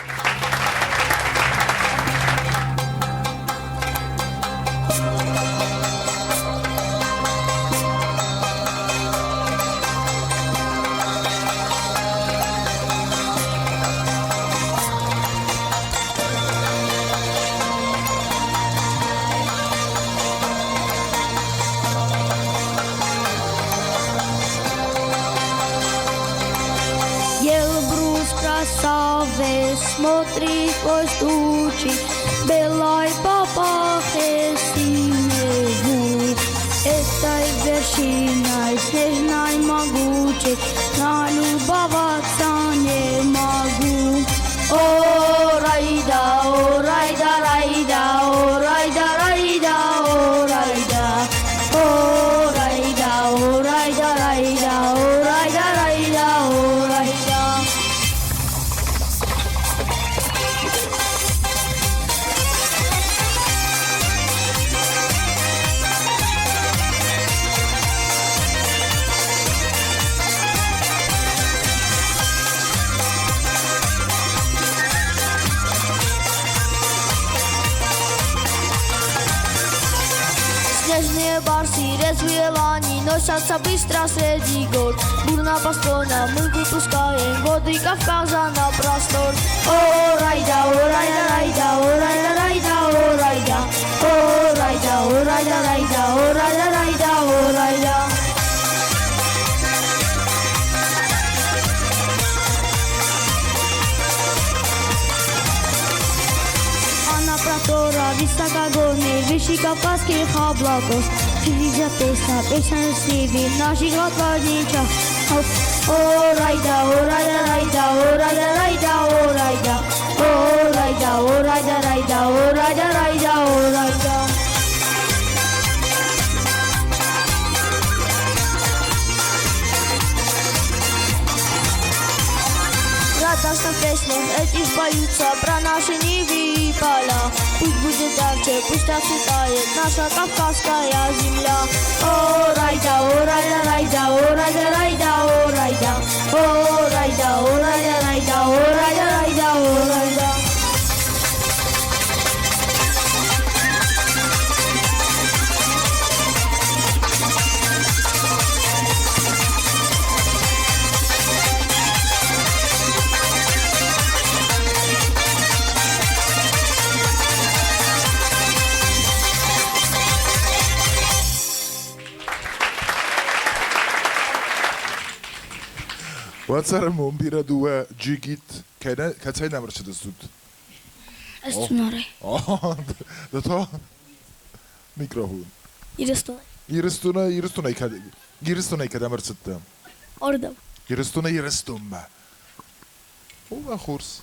Елбрус красавец, смотри сквозь тучи, белой папахе синеву. Этой вершиной снежной могучей налюбоваться не могу. О, райда, о, райда, райда, о, райда, райда, о, райда. О, райда, о, райда, райда, о, райда, райда, о, райда. Снежные барсы, резвые лани Носятся быстро среди гор. Бурно по склонам мы выпускаем Воды Кавказа на простор. О, райда, о, райда, райда, о, райда, райда, о, райда. О, райда, о, райда, райда, о, райда, райда, о, райда. А на простора высокогорный, выше кавказских облаков Чудесная песня, песня сливи наших отважничах. О, райда, о, райда, райда, о, райда, райда, о, райда. О, райда, о, райда, райда, о, райда, райда, о, райда. Радостно в песнях этих поются про наши нивы и поля. Пусть будет ярче, пусть расцветает наша кавказская земля. О, райда, о, райда, райда, о, райда, райда, о, райда. О, райда, о, райда, райда, о, райда, райда, о, райда. Уӕд бирӕ дыууӕ джигит кӕцӕй нӕм ӕрцыдыстут? Ӕз Цъунарӕй. Ды та? Микрофон. Ирыстонӕй. Ирыстонӕй, Ирыстонӕй кӕд Ирыстонӕй кӕдӕм ӕрцыдтӕ? Ардӕм. Ирыстонӕй Ирыстонмӕ. О, хорз.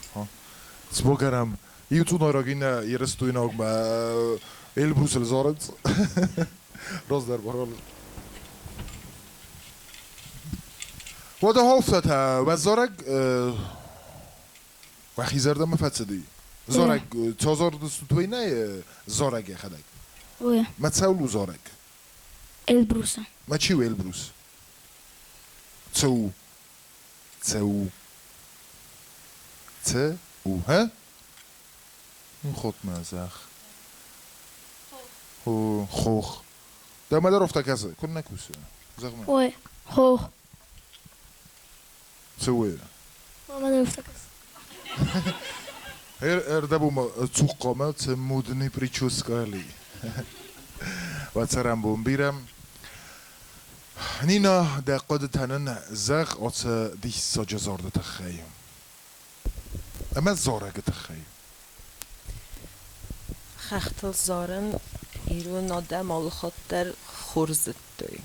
Сбогӕрӕм. Иу цъунайраг, иннӕ ирыстойнагмӕ Эльбрусыл зарынц. Раздӕр барал. Уӕдӕ хофтӕ уӕ зарӕг уӕхи зӕрдӕмӕ фӕцыди? Зарӕг цазардыстут уый нӕ зарӕг йӕхӕдӕг? Ой. Мӕ цӕуыл у зарӕг? Эльбруса. Мӕ чи у Эльбрус? Цы у? Цы у? Цы у, хӕ? Хотмӕ зӕгъ. Хох. Дӕумӕ дӕр афтӕ кӕсы? Куыннӕ кусы? Зӕгъ-ма. Ой, хох. Цы у? Мамӕ дӕр афтӕ кӕсы. Ӕрдӕбон цухъхъамӕ цы мудный прическа ли. Уӕ цӕрӕнбон бирӕ. Нина, дӕ хъуыдытӕ нын зӕгъ ацы диссаджы зарды тыххӕй. Ӕмӕ зарӕгы тыххӕй. Хӕхтыл зарын ирон адӕм алыхатт дӕр хорз зыдтой.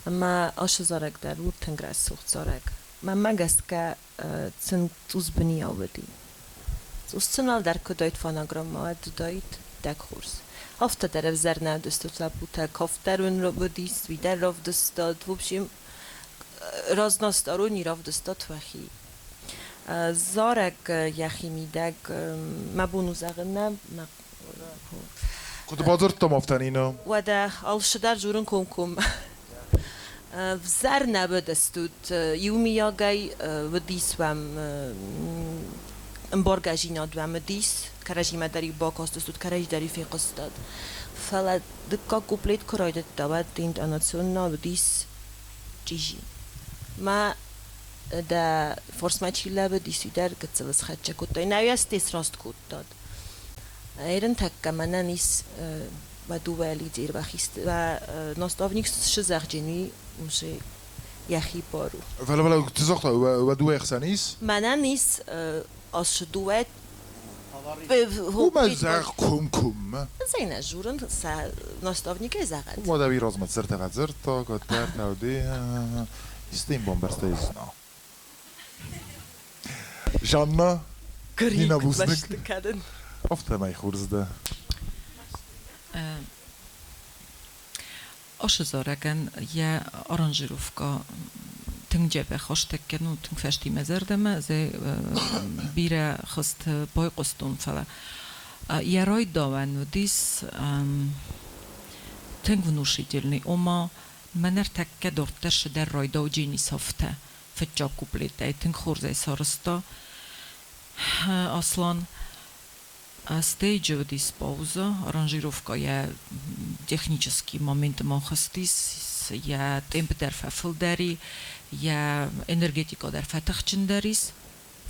Ӕмӕ ацы зарӕг дӕр у тынг рӕсугъд зарӕг. Мӕнмӕ гӕсгӕ сын цъус бынийау уыди. Цъус сын уӕлдӕр куы уыдаид фонограммӕ, уӕд уыдаид иттӕг хорз. Афтӕ дӕр ӕвзӕр нӕ уыдыстут лӕппутӕ, кафт дӕр уын уыдис, уый дӕр равдыстат. В общем, разносторонний равдыстат уӕхи. Зарӕг йӕхи мидӕг мӕ бон у зӕгъын нӕ, мӕ Куыд бадзырдтам афтӕ, Нина? Уӕдӕ алцыдӕр дзурын комкоммӕ. Взӕр нӕ уыдыстут. Иумийагӕй уыдис уӕм ӕмбаргӕдзинад уӕм уыдис, кӕрӕдзимӕ дӕр-иу бакастыстут, кӕрӕдзи дӕр-иу фехъуыстат. Фӕлӕ дыккаг куплет куы райдыдта, уӕд интонацион нӕ уыдис чъизи. Мӕ дӕ фарсмӕ чи лӕууыдис, уый дӕр гыццыл схӕццӕ кодтай. Нӕ уӕ сраст кодтат. Эрынтӕккӕ мӕнӕн ис мӕ дыууӕ лидер наставник сызӕгъджын уже йӕхи бар у. Фӕлӕ фӕлӕ ты загъта, уӕ дыууӕ ӕхсӕн ис? Мӕнӕн ис ацы дыууӕ Уымӕ зӕгъ комкоммӕ. Зӕй нӕ дзурын, сӕ наставникӕй зӕгъӕд. Уӕдӕ уый размӕ дзырдта фӕдзырдта, куыддӕр тӕвди, исты йын бамбӕрста ис, Жанна, Нина бузныг. Афтӕмӕй хорз дӕ. Ашы зарӕгӕн йӕ аранжировкӕ тынг дзӕбӕх астӕккӕ, ну, тынг фӕсти мӕ зӕрдӕмӕ, ӕз бирӕ хызт байхъуыстон, фӕлӕ йӕ райдауӕн уыдис тынг внушительный, ома мӕ ныртӕккӕ дарддӕр цыдӕр райдауджын ис афтӕ фыццаг куплетӕй тынг хорзӕй сарӕзта Аслан. Стейджы уыдис пауза, аранжировкӕ йӕ технический моментмӕ хызтис, йӕ темп дӕр фӕфылдӕр и, йӕ энергетикӕ дӕр фӕтыхджындӕр ис.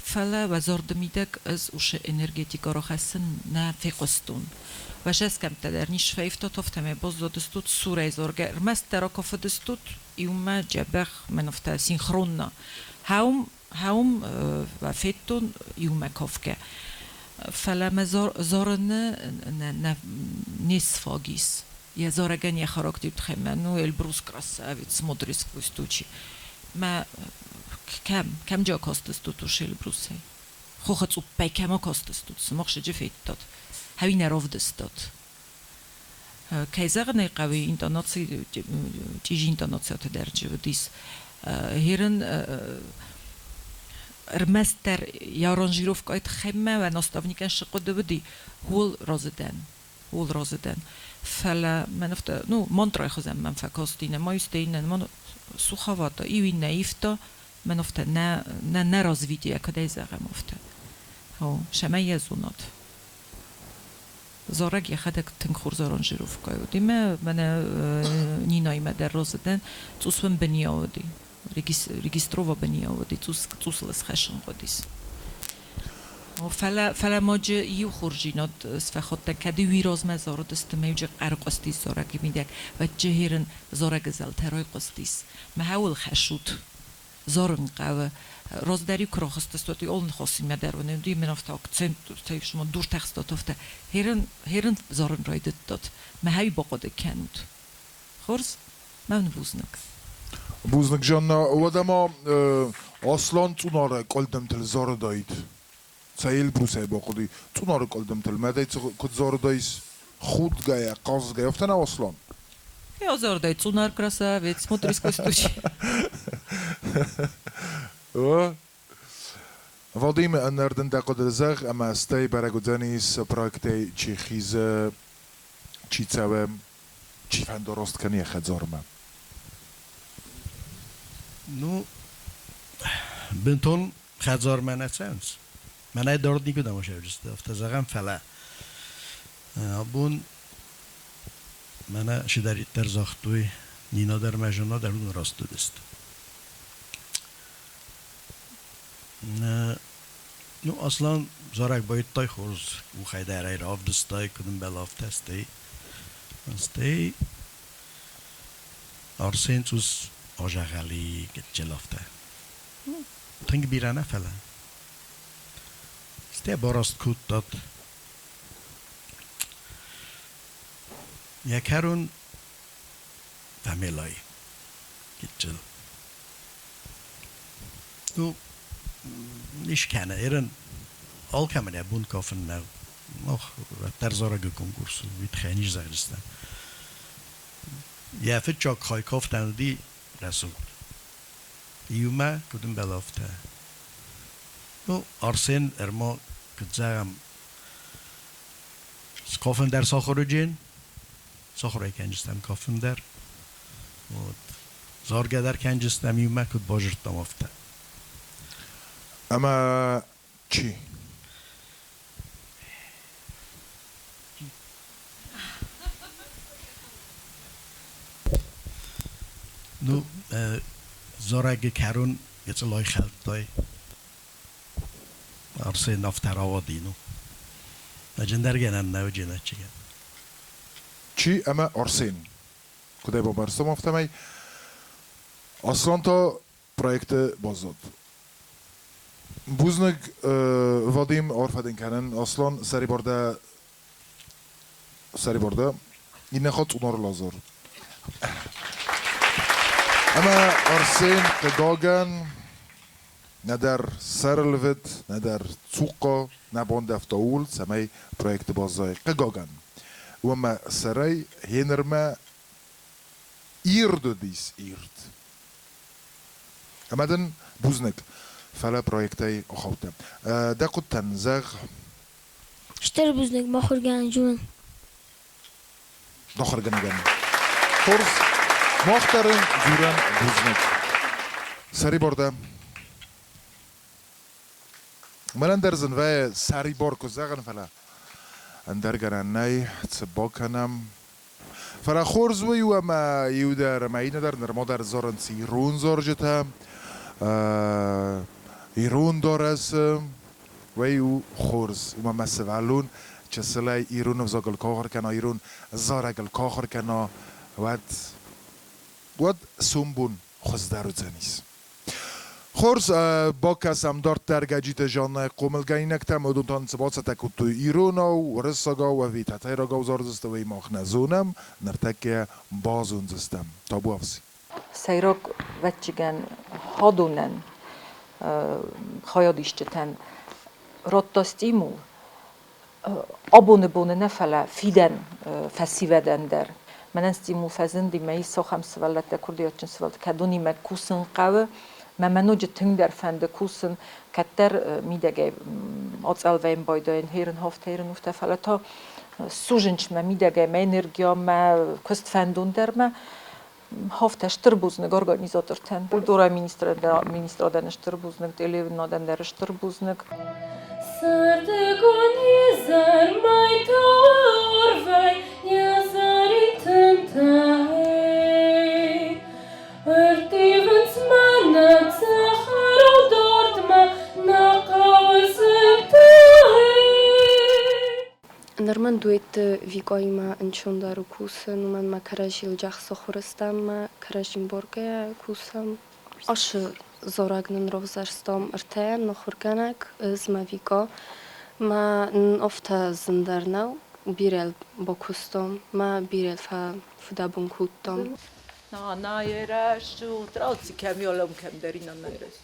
Фӕлӕ уӕ зӕрды мидӕг ӕз уыцы энергетикӕ рахӕссын нӕ фехъуыстон. Уӕ сӕсгӕмттӕ дӕр не сфӕивтат, афтӕмӕй баззадыстут сурӕй заргӕ. Ӕрмӕстдӕр акафыдыстут иумӕ дзӕбӕх, мӕн афтӕ синхронно. Хӕум, хӕум федтон иумӕ кафгӕ. Фӕлӕ мӕ зарыны нӕ не сфаг ис. Йӕ зарӕгӕн йӕ характер тыххӕй мӕ ну Эльбрус красавец, смотри сквозь тучи. Мӕ кӕм, кӕм джы акастыстут уыцы Эльбрусӕй? Хохы цъуппӕй кӕм акастыстут, сымах сыджы федтат? Ӕви нӕ равдыстат? Кӕй зӕгъын ӕй хъӕуы, интонаци, чъизи интонациты дӕр джы уыдис. Херын ӕрмӕстдӕр йӕ аранжировкӕйы тыххӕй мӕ уӕ наставникӕн цы хъуыды уыди, ууыл разы дӕн. Ууыл разы дӕн. Фӕлӕ мӕн афтӕ, ну, мантрайы хуызӕн мӕм фӕкасти, нӕ ма исты иннӕ, ма суховато, иу иннӕ ивта, мӕн афтӕ нӕ, нӕ, нӕ развитие, куыдӕй зӕгъӕм афтӕ. О, сӕмӕй йӕ зонат. Зарӕг йӕхӕдӕг тынг хорз аранжировкӕ уыди. Мӕ мӕнӕ Нинаимӕ дӕр разы дӕн, цъус мын бынийа уыди. Регистрова бынийа уыди, цъус, цъус ыл схӕссын хъуыдис. Фӕлӕ, фӕлӕ ма джы иу хорздзинад сфӕхуыдтӕн, кӕд уый размӕ зарыдысты, мӕ иуджы хъӕр хъуыстис зарӕджы мидӕг, уӕд джы херын зарӕджы зӕлтӕ райхъуыстис. Мӕ хӕуыл хӕссут? Зарын хъӕуы. Раздӕр-иу куы рахызтыстут, уый алы ныхасимӕ дӕр уын уыди, мын афтӕ акцент, шмон дуртӕ хстат афтӕ. Херын, херын зарын райдыдтат. Мӕ хӕй бахъуыды кӕнут. Хорз? Мӕн бузныг. Бузныг, Жанна. Уӕдӕ ма Аслан Цъунары къуылдымтыл зарыдаид. Цӕй Эльбрусӕй бахъуыди Цъунары къуылдымтыл. Мӕдӕй куыд зарыдаис худгӕйӕ, хъазгӕйӕ, афтӕ нӕ Аслан? Я зарыдай Цъунар красавец, смотри сквозь тучи. Вадим, ӕнӕрдын дӕ хъуыды зӕгъ, ӕмӕ стӕй бӕрӕг уыдзӕнис проектӕй чи хизы, чи цӕуы, чи фӕндорост кӕны йӕ хӕдзармӕ. Ну, Бынтон хӕдзармӕ нӕ цӕуынц. Мӕнӕй дард никуыдӕм ацӕуджысты, афтӕ зӕгъӕм, фӕлӕ абон мӕнӕ чидӕриддӕр загътой, Нина дӕр мӕ Жанна дӕр уыдон раст уыдысты. Ну, Аслан зарӕг байуыдтай хорз, къухӕй дӕр ӕй равдыстай, куыд ӕмбӕлы, афтӕ, стӕй Арсен цъус азӕгъӕли гыццыл афтӕ. Тынг бирӕ нӕ, фӕлӕ. Стӕй бараст кодтат. Йӕ кӕрон фӕмелай гыццыл. Ну, ис кӕны, ерын алкӕмӕн йӕ бон кафын нӕу. Мах уӕддӕр зарӕгы конкурс у, уый тыххӕй низ зӕгъдзыстӕм. Йӕ фыццаг хай кафтӕн уыди рӕсугъд. Иумӕ куыд ӕмбӕлы, афтӕ. Ну, Арсен ӕрма, куыд зӕгъӕм, скафын дӕр сахуыр уыджен, сахуыр ӕй кӕнджыстӕм кафын дӕр. Вот. Заргӕ дӕр кӕнджыстӕм иумӕ, куыд базыдтам, афтӕ. Ӕмӕ чи? Ну, зарӕгы кӕрон гыццыл айхӕлдтай. Арсен афтӕ рауади, ну. Ӕндӕр гӕнӕн нӕ уыди ӕвӕццӕгӕн. Чи ӕмӕ Арсен? Куыд ӕй бамбӕрстам, афтӕмӕй Аслан та проекты баззад. Бузныг, Вадим, арфӕ дын кӕнын. Аслан, сӕрибар дӕ, сӕрибар дӕ. Иннӕ хатт Цъунары Лазар. Ӕмӕ Арсен, хъыгагӕн, нӕдӕр сӕрылвыд, нӕдӕр цухъхъа нӕ бандӕвта ууыл, цӕмӕй проекты баззайа. Хъыгагӕн, уымӕ сӕрӕй гъенырмӕ ирд уыдис, ирд. Ӕмӕ дын бузныг, фӕлӕ проектӕй ахаудтӕ. Дӕ хъуыдтӕн зӕгъ. Стыр бузныг мӕ ахуыргӕнӕджы. Ахуыргӕнӕгӕн. Хорз, мах дӕр ын дзурӕм бузныг. Сӕрибар дӕ. Мӕнӕн дӕр зын вӕййы сӕрибар куы зӕгъын, фӕлӕ ӕндӕр гӕнӕн нӕй, цы бакӕнӕм. Фӕлӕ хорз уый у, ӕмӕ иу дӕр ӕмӕ иннӕ дӕр нырма дӕр зарынц ирон зарджытӕ, ирон дарӕсы. Уый у хорз, уымӕ мӕ сывӕллон чысылӕй ирон ӕвзагыл куы ахуыр кӕна, ирон зарӕгыл куы ахуыр кӕна, уӕд, уӕд сомбон хуыздӕр уыдзӕнис. Хорз, бакӕсӕм дарддӕр Гӕджиты Жаннӕйы хъомылгӕнинӕгтӕм, уыдон та цы бацӕттӕ кодтой иронау, уырыссагау ӕви тӕтӕйрагау зардзысты, уый мах нӕ зонӕм, ныртӕккӕ базондзыстӕм. Табуафси. Сӕйраг вӕццӕгӕн хӕдонӕн хайадисджытӕн радта стимул абоны боны нӕ, фӕлӕ фидӕн фӕсивӕдӕн дӕр. Мӕнӕн стимул фӕзынди, мӕ ис ахӕм сывӕллӕттӕ, курдиатджын сывӕллӕттӕ, кӕдонимӕ кусын хъӕуы. Мӕ мӕ ноджы тынгдӕр фӕнды кусын, кӕддӕр мидӕгӕй ацъӕлвӕйын байдайын, херынхафт, херынуфтӕ, фӕлӕ та сузынч мӕ мидӕгӕй, мӕ энергия, мӕ куыст фӕндон дӕр мӕ Хафтӕ стыр бузныг организатортӕн. Культурӕйы министрадӕн стыр бузныг, телеуынынадӕн дӕр стыр бузныг. Сӕрдыгон изӕр мӕйтӕ арвӕй йӕ зӕрин тынтӕй Ӕрттивынц мӕнӕ цӕхӕрау дардмӕ нӕ хъӕуы зынтӕй. Ныр мын дуэтты Викъоимӕ ӕнцондӕр у кусын, уымӕн мӕ кӕрӕдзийыл джахсы хурыстӕм мӕ кӕрӕдзин боргӕйӕ кусӕм. Ашы зарӕг нын равзӕрстам ӕртӕйӕн ахуыргӕнӕг ӕз мӕ Викъа. Мӕ нын афтӕ зындӕр нӕу, бирӕ бакуыстам, мӕ бирӕ фӕфыдӕбон кодтам. Нанайы рӕсугъд, рауци кӕм ялӕм кӕмдӕр и нанайы рӕсугъд.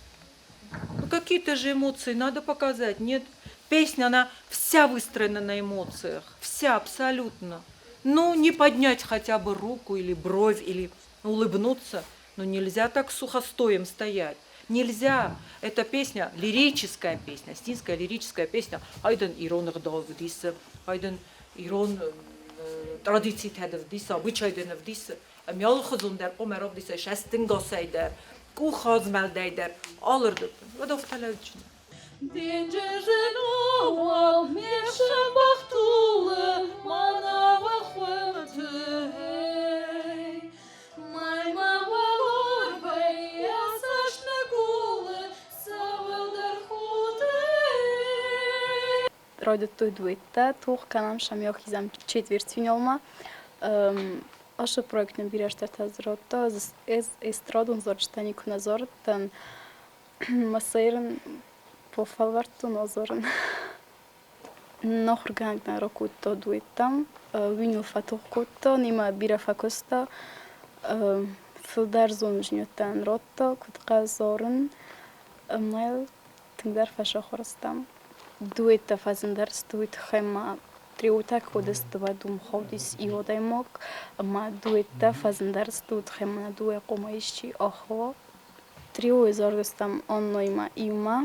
Ну какие-то же эмоции надо показать, нет? Песня, она вся выстроена на эмоциях, вся абсолютно. Ну, не поднять хотя бы руку или бровь, или улыбнуться, но нельзя так сухостоем стоять. Нельзя. Эта песня, лирическая песня, осетинская лирическая песня, айдын ирон ӕгъдау ӕвдисы, айдын ирон традицитӕ ӕвдисы, обычайтӕ ӕвдисы. Ӕмӕ алыхуызон дӕр хъуамӕ равдисай сӕстынгасӕй дӕр. Къухазмӕлдӕй дӕр алырдыгты. Уӕд афтӕ лӕуджын. Денджызы ноуал ме фсымбӕх тулы мӕнӕуы хуымты. Мӕймӕ уӕларвӕй йӕ цӕст ныкъулы, цӕуылдӕр худы. Райдыдтой дуэттӕ тох кӕнӕм сӕм четвертьфиналмӕ. Ашы проектӕн бирӕ стӕртӕ дзырдта, ӕз эстрадон зарджытӕ никуы нӕ зарыдтӕн. Мӕ сӕрын пофӕлвӕрдтон азарын. Ахуыргӕнӕг нӕ ракодта дуэттӕм, уый ныл фӕтох кодта, немӕ бирӕ фӕкуыста, фылдӕр зонындзинӕдтӕ нын радта, куыд хъӕуы зарын, ӕмӕ йыл тынгдӕр фӕсахуыр стӕм. Дуэттӕ фӕзындӕр сты, уый тыххӕй ма триотӕ куы уыдысты, уӕд уым хаудис иу адӕймаг, ӕмӕ дуэттӕ фӕзындӕр сты, уый тыххӕй ма нӕ дыууӕ хъуамӕ исчи ахауа. Триойы зарыдыстӕм Аннаимӕ иумӕ.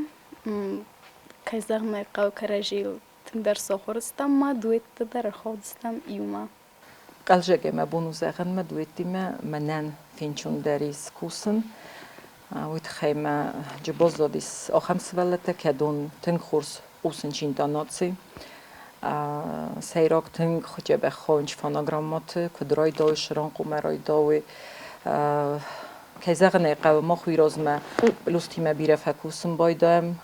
Кӕй зӕгъын ӕй хъӕуы, кӕрӕдзийыл тынгдӕр сахуыр стӕм ма дуэтты дӕр ӕрхаудыстӕм иумӕ. Хъӕлдзӕгӕй мӕ бон у зӕгъын, мӕ дуэттимӕ мӕнӕн фенчондӕр ис кусын. Уый тыххӕй мӕ джыбоздзод ис ахӕм сывӕллӕттӕ, кӕдон тынг хорз хъусын чинта наци. Сӕйраг тынг дзӕбӕх хонч фонограммӕты, куыд райдайы, срӕнхъомӕ райдайы. Кӕй зӕгъын ӕй хъӕуы, мах уый размӕ плюстимӕ бирӕ фӕкусын байдайӕм,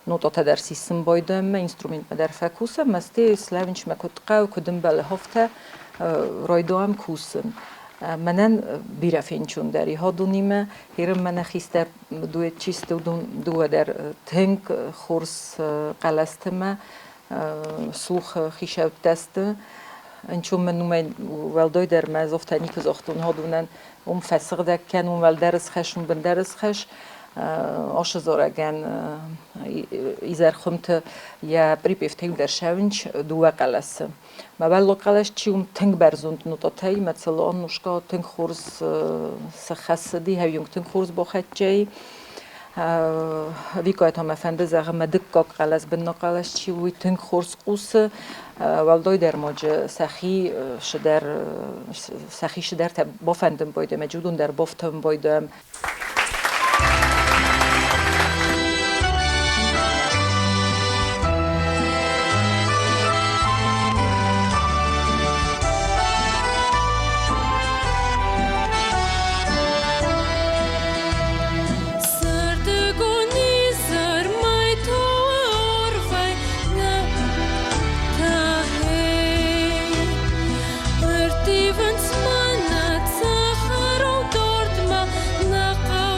нотатӕ дӕр сисын байдайӕм, инструментмӕ дӕр фӕкусӕм, ӕмӕ стӕй слӕвынчмӕ куыд хъӕуы, куыд ӕмбӕлы, афтӕ райдайӕм кусын. Мӕнӕн бирӕ фенчондӕр и хӕдонимӕ, ерын мӕнӕ хистӕр дуэт чи сты, уыдон дыууӕ дӕр тынг хорз хъӕлӕстимӕ слухы хицӕуттӕ сты. Ӕнчон мӕн уымӕй уӕлдайдӕр мӕ ӕз афтӕ никуы загътон хӕдонӕн, уым фӕсыгъдӕг кӕн, уым уӕлдӕр ысхӕс, уым бындӕр ысхӕс. Ашы зарӕгӕн изӕр хуымты йӕ припевтӕ иудӕр сӕуынч дыууӕ хъӕлӕсы. Мӕ уӕллаг хъӕлӕс чи уым тынг бӕрзонд нотатӕй, мӕ целуаннушка тынг хорз сыххӕссыди, хӕййонг тынг хорз бахӕццӕ и. Викӕ та мӕ фӕнды зӕгъын, мӕ дыккаг хъӕлӕс, быннаг хъӕлӕс чи у, уый тынг хорз хъусы. Уӕлдайдӕр маджы сӕхи сыдӕр сӕхи сыдӕртӕ бафӕндын байдайӕм, ӕмӕ уыдон дӕр бафтауын байдайӕм. Сӕрдыгон изӕр мӕйтӕ арвӕй нӕ тӕхы. Ӕрттивынц мӕнӕ цӕхӕрау дардмӕ нӕ хъӕуы.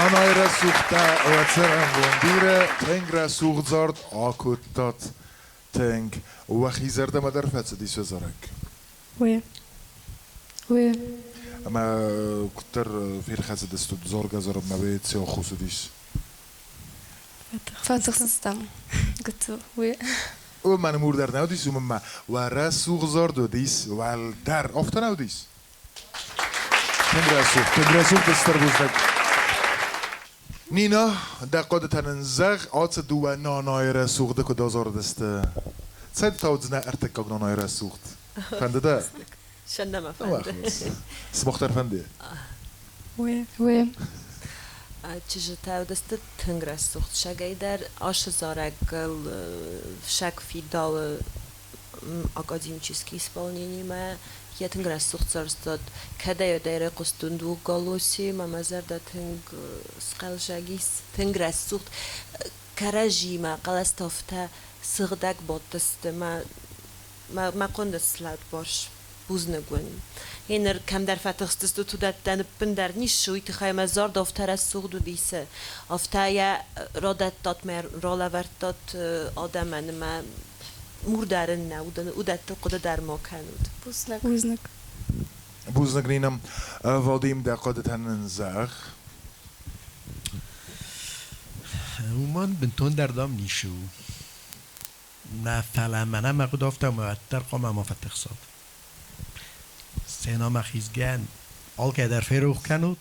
Нанайы рӕсугъдтӕ, уӕ цӕрӕнбон бирӕ, тынг рӕсугъд зард акодтат, тынг. Уӕхи зӕрдӕмӕ дӕр фӕцыдис уӕ зарӕг? Уе. Уе. Ӕмӕ куыддӕр ферхӕцыдыстут заргӕ-зарынмӕ, уе цы ӕххуыс уыдис? Фӕтыхстыстӕм гыццыл, уе. Уымӕн мур дӕр нӕ уыдис, уымӕн ма уӕ рӕсугъд зард уыдис уӕлдӕр. Афтӕ нӕ уыдис? Тынг рӕсугъд стыр бузныг. Нина, дӕ хъуыдытӕ нын зӕгъ, ацы дыууӕ нанайы рӕсугъды куыд азарыдысты? Цӕй ды та уыдзынӕ ӕртыккаг нанайы рӕсугъд? Фӕнды дӕ? Сӕннӕмӕ фӕнды. Сымах дӕр фӕнды? Уе. Уе. Чызджытӕ уыдысты тынг рӕсугъд. Сагӕй дӕр ашы зарӕгыл саг фидауы академический исполнениимӕ. Йӕ тынг рӕсугъд зарстат. Кӕдӕй-уӕдӕй райхъуыстон двухголосие, мӕ мӕ зӕрдӕ тынг схъӕлзӕг ис. Тынг рӕсугъд. Кӕрӕдзимӕ хъӕлӕстӕфтӕ сыгъдӕг бадтысты. Мӕ мӕ хъуыды слӕуд барс. Бузныг уын. Гъеныр кӕмдӕр фӕтыхстыстут, уыдӕттӕ ныппындӕр ницы, уый тыххӕй мӕ зӕрдӕ афтӕ рӕсугъд уыдис. Афтӕ йӕ радӕттат мӕ ралӕвӕрдтат адӕмӕн ӕмӕ мур дӕр ын нӕ уыдӕттыл хъуыды дӕр ма кӕнут. Бузныг. Бузныг. Бузныг, Нина. Вадим, дӕ хъуыдытӕ нын зӕгъ. Уымӕн бынтондӕр дам ницы у. Нӕ фӕлӕ мӕнӕ мӕ хъуыды афтӕ ӕмӕ уӕддӕр хъуамӕ ма фӕтыхсат. Сценӕмӕ хизгӕ алкӕй дӕр ферох кӕнут,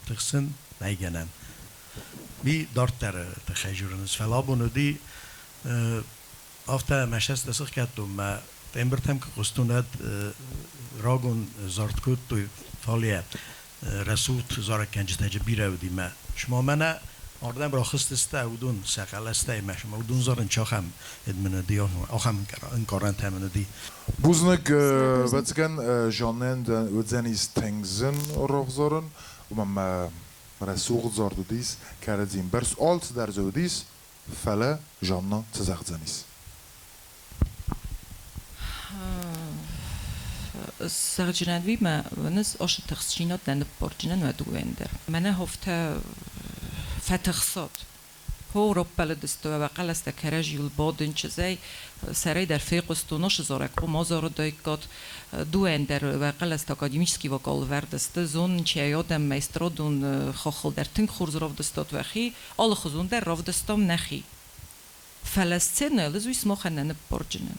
тыхсын нӕй гӕнӕн. Ми дарддӕр тыххӕй дзурынц, фӕлӕ абон уыди афтӕ мӕ цӕст сыхгӕдтон, мӕ тембртӕм куы хъуыстон, уӕд рагон зард кодтой, фалейӕ рӕсугъд зарӕггӕнджытӕ дзы бирӕ уыди мӕ. Цыма мӕнӕ ардӕм рахызтысты, уыдон сӕ хъӕлӕстӕй мӕ цыма уыдон зарын ахӕм мын уыди, ахӕм ӕнкъарӕнтӕ мын уыди. Бузныг, ӕвӕццӕгӕн, Жаннӕн уыдзӕнис тынг зын равзарын, уымӕн ӕмӕ рӕсугъд зард уыдис, кӕрӕдзийы бӕрц алцыдӕр дзы уыдис, фӕлӕ Жанна цы зӕгъдзӕнис? Зӕгъджынӕн мӕ ашы тыхстдзинад нӕ ныппарджынӕн уӕ дыууӕйӕн дӕр. Мӕнӕ афтӕ фӕтыхсат. Хо раппӕлыдысты уӕ хъӕлӕстӕ кӕрӕдзиуыл бадын чызӕй, сӕрӕй дӕр фехъуыстон, ашы зарӕг хъуамӕ азарыдаиккат. Дыууӕйӕн дӕр уӕ хъӕлӕстӕ академический вокал вӕрд сты, зонын чи ӕй адӕммӕ эстрадон хаххыл дӕр тынг хорз равдыстат уӕхи, алыхуызон дӕр равдыстам нӕхи. Фӕлӕ сценӕйыл ӕз уый сымахӕн нӕ ныппарджынӕн.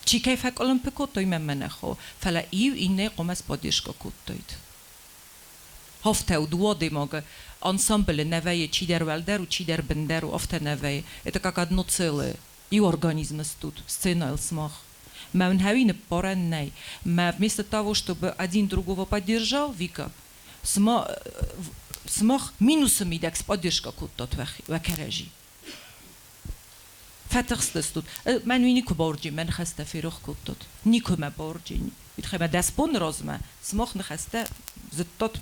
Чи кӕй фӕкъуылымпы кодтой, мӕнмӕ нӕ хъӕуы, фӕлӕ иу иннӕйы хъуамӕ споддержка кодтаид. Афтӕ у дыууӕ адӕймагы ансамблы нӕ вӕййы чидӕр уӕлдӕр у, чидӕр бындӕр у, афтӕ нӕ вӕййы. Это как одно целое. Иу организм стут сценӕйыл сымах. Мӕ уын хӕуи ныппарӕн нӕй. Мӕ вместо того, чтобы один другого поддержал, Вика, сымах минусы мидӕг споддержка кодтат уӕ кӕрӕдзи. Фӕтыхстыстут. Мӕн уый никуы бауырджи, мӕ ныхӕстӕ ферох кодтат. Никуы мӕ бауырджи. Уый тыххӕй мӕ 10 боны размӕ сымах ныхӕстӕ зыдтат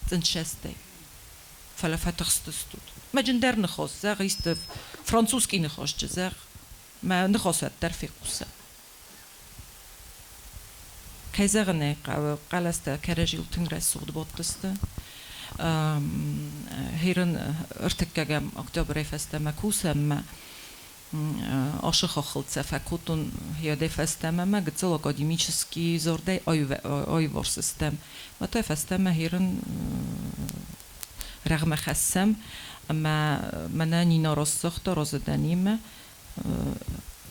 цъындсӕстӕй. Фӕлӕ фӕтыхстыстут. Мӕ джындӕр ныхас, зӕгъ, исты французский ныхасджы, зӕгъ, мӕ ныхас уӕддӕр фехъуса. Кӕй зӕгъын ӕй хъӕуы, хъӕлӕстӕ кӕрӕдзийыл тынг рӕсугъд бадтысты. Херын ӕртыккӕгӕм октябрӕй фӕстӕмӕ кусӕм мӕ ашы хаххыл цӕ фӕкодтон хиадӕй фӕстӕмӕ мӕ гыццыл академический зардӕй аиварс стӕм. Мӕ та фӕстӕмӕ херын рӕгъмӕ хӕссӕм ӕмӕ мӕнӕ Нина расцагъта разыдӕнимӕ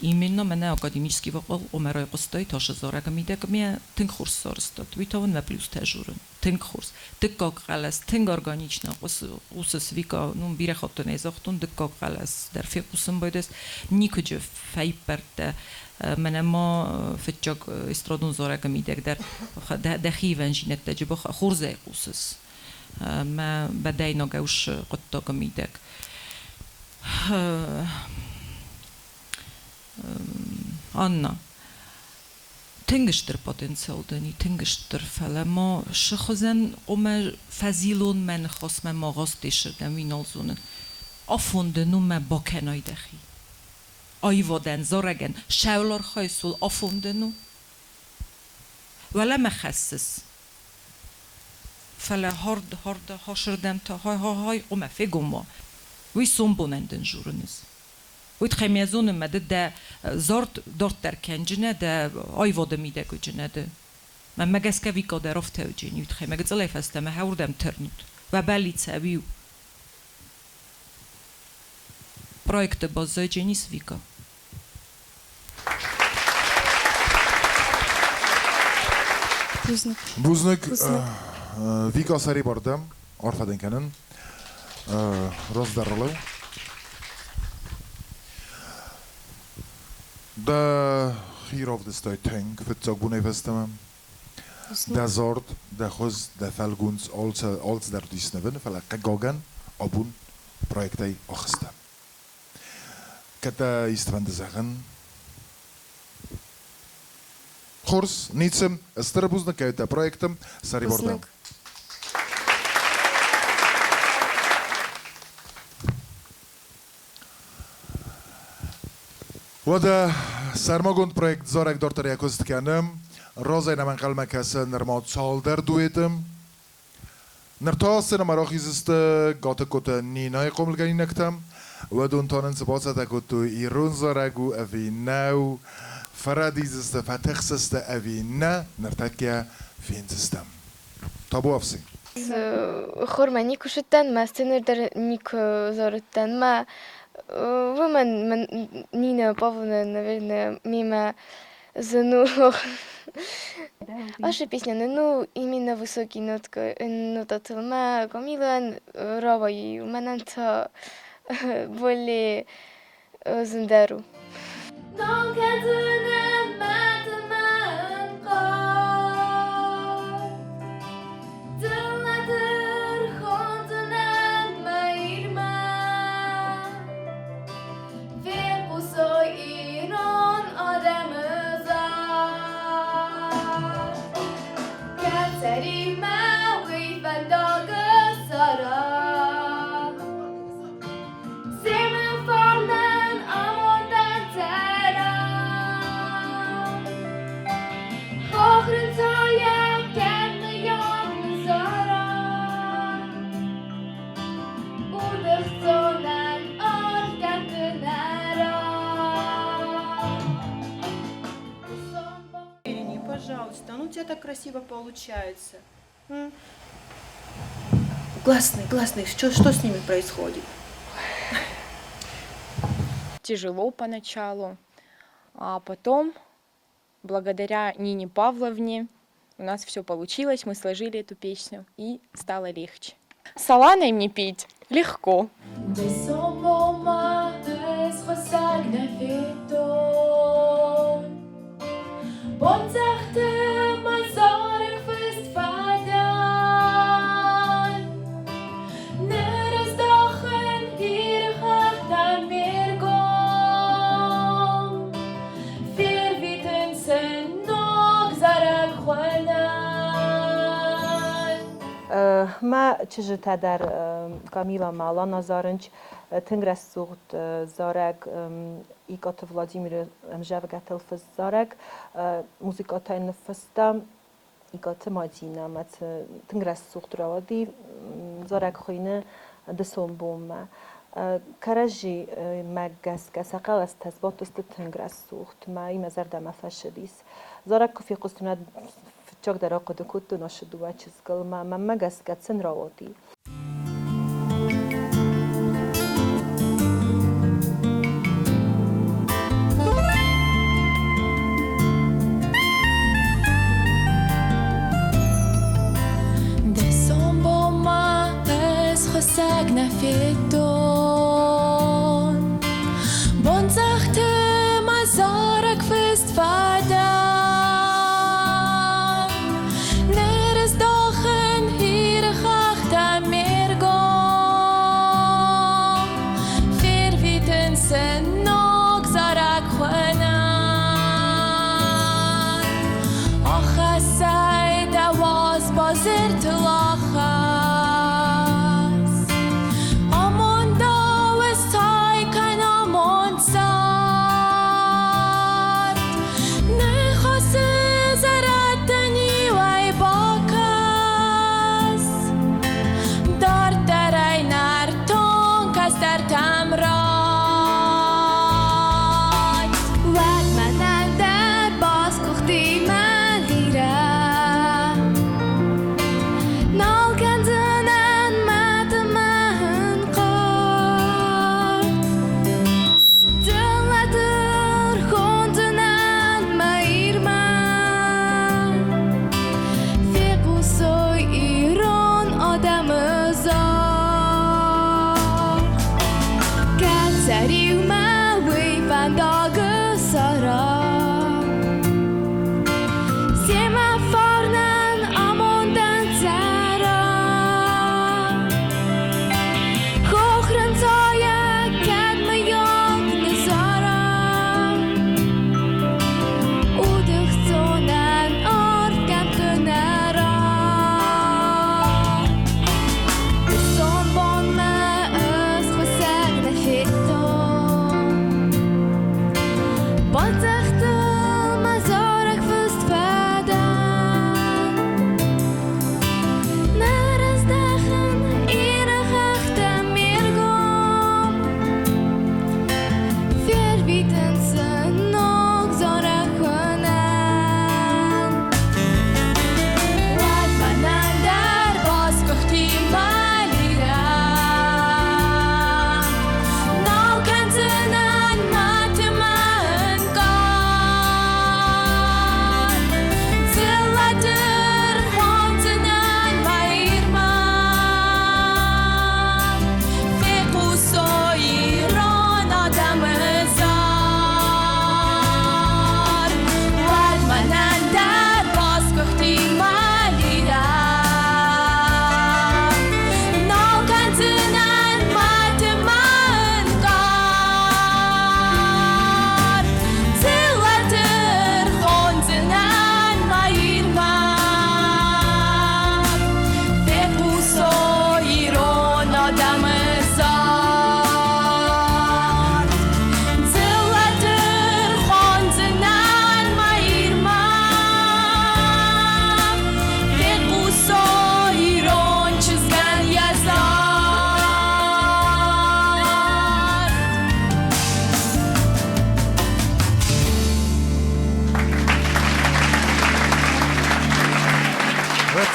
именно мӕнӕ академический вокал омӕ райхъуыстай ташы зарӕгы мидӕг ӕмӕ тынг хорз сарӕзтат. Уый та уын мӕ плюстӕ журын. Тынг хорз. Дыккаг хъӕлӕс тынг органично хъусыс, Вика, ну, бирӕ хатты нӕ загътон, дыккаг хъӕлӕс дӕр фехъусын байдӕс. Никуыджы фӕиппӕрдтӕ мӕнӕ ма фыццаг эстрадон зарӕгы мидӕг дӕр дӕхи ивӕнзинӕдтӕ джыбых хорзӕй хъусыс. Мӕ бӕдӕйнаг ӕус хъуыддагы мидӕг. Анна, тынг стыр потенциал дын и, тынг стыр, фӕлӕ ма шы хуызӕн хъуамӕ фӕзилон мӕ ныхасмӕ ма гъазтесырдӕм, уый нал зонын. Афон дын у мӕ бакӕнай дӕхи. Аивадӕн, зарӕгӕн, сӕулархайсул афон дын у. Уӕлӕмӕ хӕссыс. Фӕлӕ хӕрд, хӕрд, хӕсырдӕм та хай-хай-хай, ома фегом уа. Уый сомбонӕн дын журын ӕз. Уый тыххӕй мӕ зонын, мӕ ды дӕ зард дарддӕр кӕнджынӕ, дӕ аивады мидӕг уыджынӕ ды. Мӕнмӕ гӕсгӕ Вика дӕр афтӕ уыджени, уый тыххӕй мӕ гыццылӕй фӕстӕмӕ хӕуырдӕм тырнут. Уӕ бӕллиц ӕви у? Проекты баззайдженис Вика. Бузныг. Бузныг. Вика сӕрибар дӕ. Арфӕ дын кӕнын. Раздӕр лӕу. Дӕ хи равдыстай тынг фыццаг бонӕй фӕстӕмӕ. Дӕ зард, дӕ хуыз, дӕ фӕлгонц алцыдӕр уыдис нывын, фӕлӕ хъыгагӕн, абон проектӕй ахызтӕ. Кӕд дӕ исты фӕнды зӕгъын? Хорз, ницы. Стыр бузныг кӕй дӕ проекты сӕрибар дӕ. Уӕдӕ сӕрмагонд проект Зарӕг дарддӕр йӕ куыст кӕны. Разӕй нӕм ӕнхъӕлмӕ кӕсы нырма цалдӕр дуэты. Ныр та сценӕмӕ рахиздзысты Гатыгкоты Нинӕйы хъомылгӕнинӕгтӕ. Уӕдон та нын цы бацӕттӕ кодтой, ирон зарӕг у ӕви нӕу, фӕрӕдидзысты, фӕтыхсысты ӕви нӕ, ныртӕккӕ фендзыстӕм. Табуафси. Хормӕ никуы сыдтӕн, мӕ сценӕ дӕр никуы зарыдтӕн. Мӕ уымӕн мӕн Нина Павловна, наверное, мемӕ зын у. Ваша песня, ну, именно высокие нотки, нотатыл мӕ Камилӕн рауайы, мӕнӕн та более зындӕр у. Нал кӕндзынӕн мӕты мӕнхъӕл. Дзыллӕты рхондзынӕн мӕ Ирмӕ. Фехъусой ирон адӕмы зард. Кӕдцӕримӕ уый фӕндагы цӕра. Семы фарнӕн амондӕн цӕра. Хохрынцойӕ кӕд ныззара. Удыхцонӕн арф кӕмтты нӕра. Пожалуйста, ну у тебя так красиво получается. Классный, классный. Что, что с ними происходит? Тяжело поначалу, а потом, благодаря Нине Павловне, у нас все получилось, мы сложили эту песню, и стало легче. С Аланой мне петь легко. Мӕ чызджытӕ дӕр Камила ӕмӕ Алана зарынц тынг рӕсугъд зарӕг Икъаты Владимиры ӕмзӕвгӕтыл фыст зарӕг. Музыкӕтӕй ныффыста Икъаты Мадинӕ ӕмӕ тынг рӕсугъд рауади. Зарӕг хуыйны Дысон бонмӕ. Кӕрӕдзимӕ гӕсгӕ сӕ хъӕлӕстӕ сбадтысты тынг рӕсугъд, мӕ мӕ зӕрдӕмӕ фӕцыдис. Зарӕг куы фехъуыстон, уӕд фыццагдӕр ахъуыды кодтон ацы дыууӕ чызгыл, мӕ мӕнмӕ гӕсгӕ сын рауади. Дысон бонмӕ ӕз хуыссӕг нӕ федтон. Бонцъӕхты мӕ зарӕг фыст фӕдӕн. Ныр ыздахын Иры хӕхтӕм.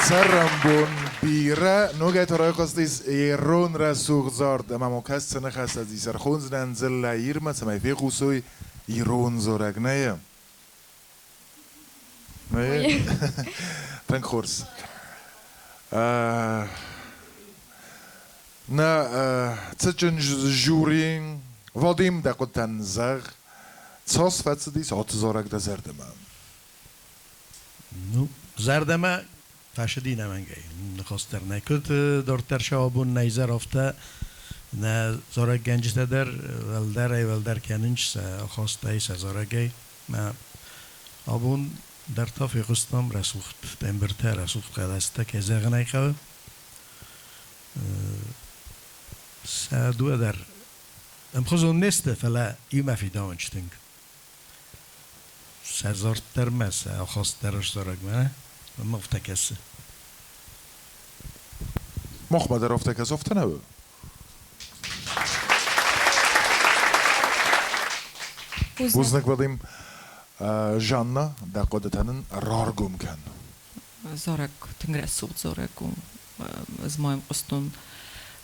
Цӕрӕнбон бирӕ, ногӕй та райхъуыстис ирон рӕсугъд зард ӕмӕ ма кӕс цы ныхас ӕз ӕрхондзынӕн дзыллӕ Ирмӕ, цӕмӕй фехъусой ирон зарӕг, нӕ? Нӕ? Тынг хорз. Нӕ цытджын жюри, Вадим, дӕ хъуыдытӕн зӕгъ, цас фӕцыдис ацы зарӕг дӕ зӕрдӕмӕ? Ну, зӕрдӕмӕ фӕцыди ӕнӕмӕнгӕй. Ныхас дӕр нӕ куыд дарддӕр сӕ абон нӕ изӕр, афтӕ нӕ зарӕггӕнджытӕ дӕр уӕлдӕрӕй-уӕлдӕр кӕнынц сӕ ахастӕй, сӕ зарӕгӕй. Мӕ абон дӕр та фехъуыстам рӕсугъд тембртӕ, рӕсугъд хъӕлӕстӕ, кӕй зӕгъын ӕй хъӕуы. Сӕ дыууӕ дӕр ӕмхуызон не сты, фӕлӕ иумӕ фидауынц тынг. Сӕ зард дӕр мӕ, сӕ ахаст дӕр ысзарӕгмӕ, мӕм афтӕ кӕсы. Махмӕ дӕр афтӕ кӕсы, афтӕ нӕ у? Бузныг, Вадим. Жанна, дӕ хъуыдытӕ нын раргом кӕн. Зарӕг тынг рӕсугъд зарӕг у. Ӕз ма йӕм хъуыстон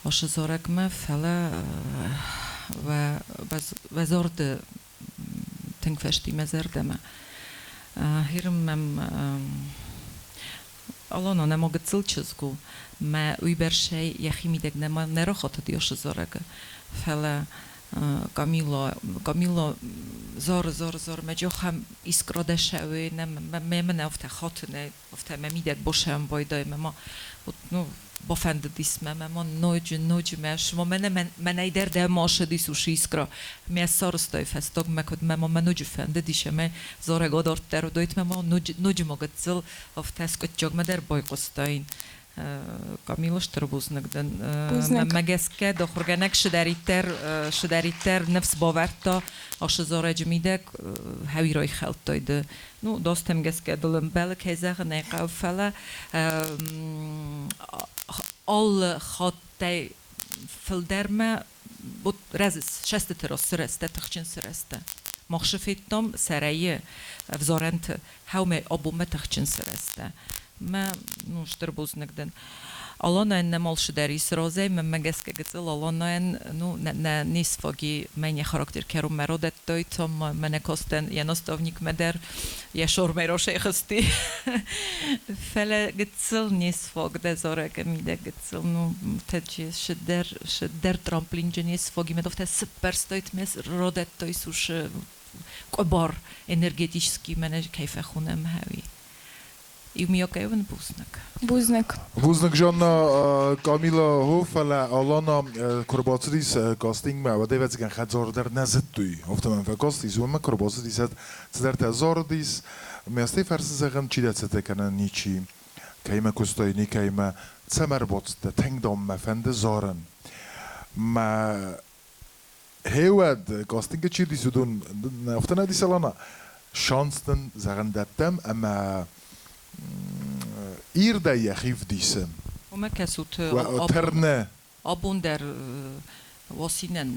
ашы зарӕгмӕ, фӕлӕ уӕ зарды тынг фӕсти мӕ зӕрдӕмӕ. Хирым мӕм Алана нӕма гыццыл чызг у, мӕ уыйбӕрцӕй йӕхимидӕг нӕма нӕ рахатыди ашы зарӕгы. Фӕлӕ Камила, Камила зары, зары, зары, мӕ джохӕм искра дӕсӕуы, нӕ мӕ мӕнӕ афтӕ хаты, нӕ афтӕ мӕ мидӕг босӕм байдайы, мӕ ма вот, ну, бафӕндыдис мӕ, мӕ ма ноджы, ноджы мӕ ма мӕнӕ мӕнӕй дӕр дӕ ма ссыдис уыцы искра. Мӕ сарызтай фӕстагмӕ, куыд мӕ ма мӕ ноджы фӕндыдис, ӕмӕ зарӕг адарддӕр уыдаид, мӕ ма ноджы, ноджы ма гыццыл афтӕ скъуыдджагмӕ дӕр байхъуыстаин. Камила, стыр бузныг дын. Мӕнмӕ гӕсгӕ дохуыргӕнӕг цыдӕриддӕр цыдӕриддӕр ныфс бавӕрдта ашы зарӕджы мидӕг, хӕуи райхӕлдтай ды. Ну, достӕм гӕсгӕ дыл ӕмбӕлы, кӕй зӕгъын ӕй хъӕуы, фӕлӕ алы хаттӕй фылдӕрмӕ вот рӕзыс, сӕстыты раз сырӕзтӕ, тыхджын сырӕзтӕ. Мах шы федтам сӕрӕйы ӕвзарӕнты хӕумӕ абонмӕ тыхджын сырӕзтӕ. Мӕ ну, стыр бузныг дын. Аланӕн нӕм алшыдӕр ис разӕй, мӕнмӕ гӕсгӕ гыццыл Аланӕн ну, нӕ не сфаги мӕн йӕ характер кӕронмӕ радӕттой, там мӕнӕ кастӕн йӕ наставникмӕ дӕр, йӕ сормӕ расайхызти. Фӕлӕ гыццыл не сфаг дӕ зарӕгы мидӕг гыццыл, ну, тӕджы шыдӕр, шыдӕр трамплинджы не сфаги, мӕ афтӕ сыппӕрстой, мӕ радӕттой сушы къуыбар энергетический мӕнӕ кӕй фӕхонӕм хӕуи. Иумиагӕй уын бузныг. Бузныг. Бузныг, Жанна Камила хо, фӕлӕ Алана куы рбацыдис кастингмӕ, уӕд ӕвӕццӕгӕн хӕдзар дӕр нӕ зыдтой. Афтӕ мӕм фӕкастис, уымӕ куы рбацыдис, цыдӕртӕ зарыдис. Мӕстӕй фӕрсы зӕгъӕм, чи дӕ цӕттӕ кӕны, ничи. Кӕимӕ куыстай, никӕимӕ. Цӕмӕ ӕрбацыдтӕ, тынг дам мӕ фӕнды зарын. Мӕ Гъеуӕд кастингы чи уыдис, уыдон афтӕ нӕ уыдис, Алана? Шанс дын зӕгъын дӕттӕм ӕмӕ ирдӕй йӕхи вдисы. Уымӕ кӕсут Тырны. абон дӕр уасинӕн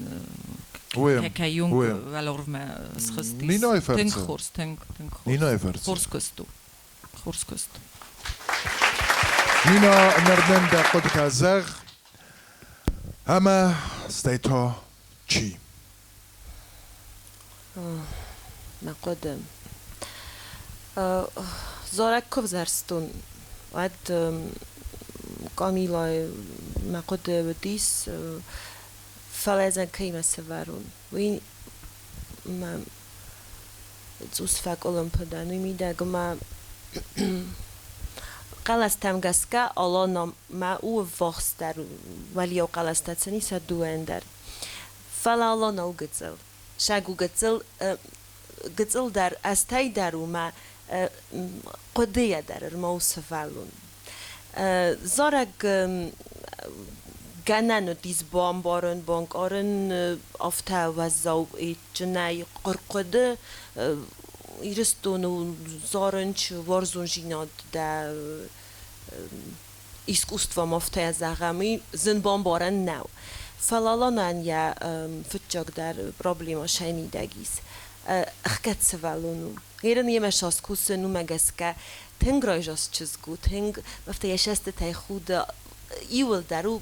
кӕйонг уӕларвмӕ схызтис. Нинайы фӕрцы. Тынг хорз, тынг, тынг хорз. Нинайы фӕрцы. Хорз куыст у. Хорз куыст. Нина, ныр нын дӕ хъуыдытӕ зӕгъ. Ӕмӕ стӕй та чи? Мӕ хъуыды. Зарӕг куы взӕрстон, уӕд Камилайы мӕ хъуыды уыдис, фӕлӕ ӕз кӕимӕ сӕвӕрон, уый мӕ цъус фӕкъуылымпы дӕн. Уый мидӕг мӕ хъӕлӕстӕм гӕсгӕ Алана мӕ у ӕввахсдӕр уӕлиау хъӕлӕстӕ цӕни сӕ дыууӕйӕн дӕр. Фӕлӕ Алана у гыццыл. Саг у гыццыл, гыццыл дӕр азтӕй дӕр у мӕ хъуыдыйӕ дӕр ӕрмӕ у сывӕллон. Зарӕг гӕнӕн уыдис бамбарын, банкъарын афтӕ уӕззау итджынӕй хъуыр-хъуыды Ирыстоны зарын чи уарзондзинад дӕ искусством афтӕ зӕгъӕм, уый зын бамбарӕн нӕу. Фӕлӕ Аланӕн йӕ фыццагдӕр проблемӕ сӕ мидӕг ис. Ӕхгӕд сывӕллон у. Ерын йемӕ сас кусын, уымӕ гӕсгӕ тынг райзаст чызг у, тынг афтӕ йӕ сӕстытӕй худы, иуылдӕр у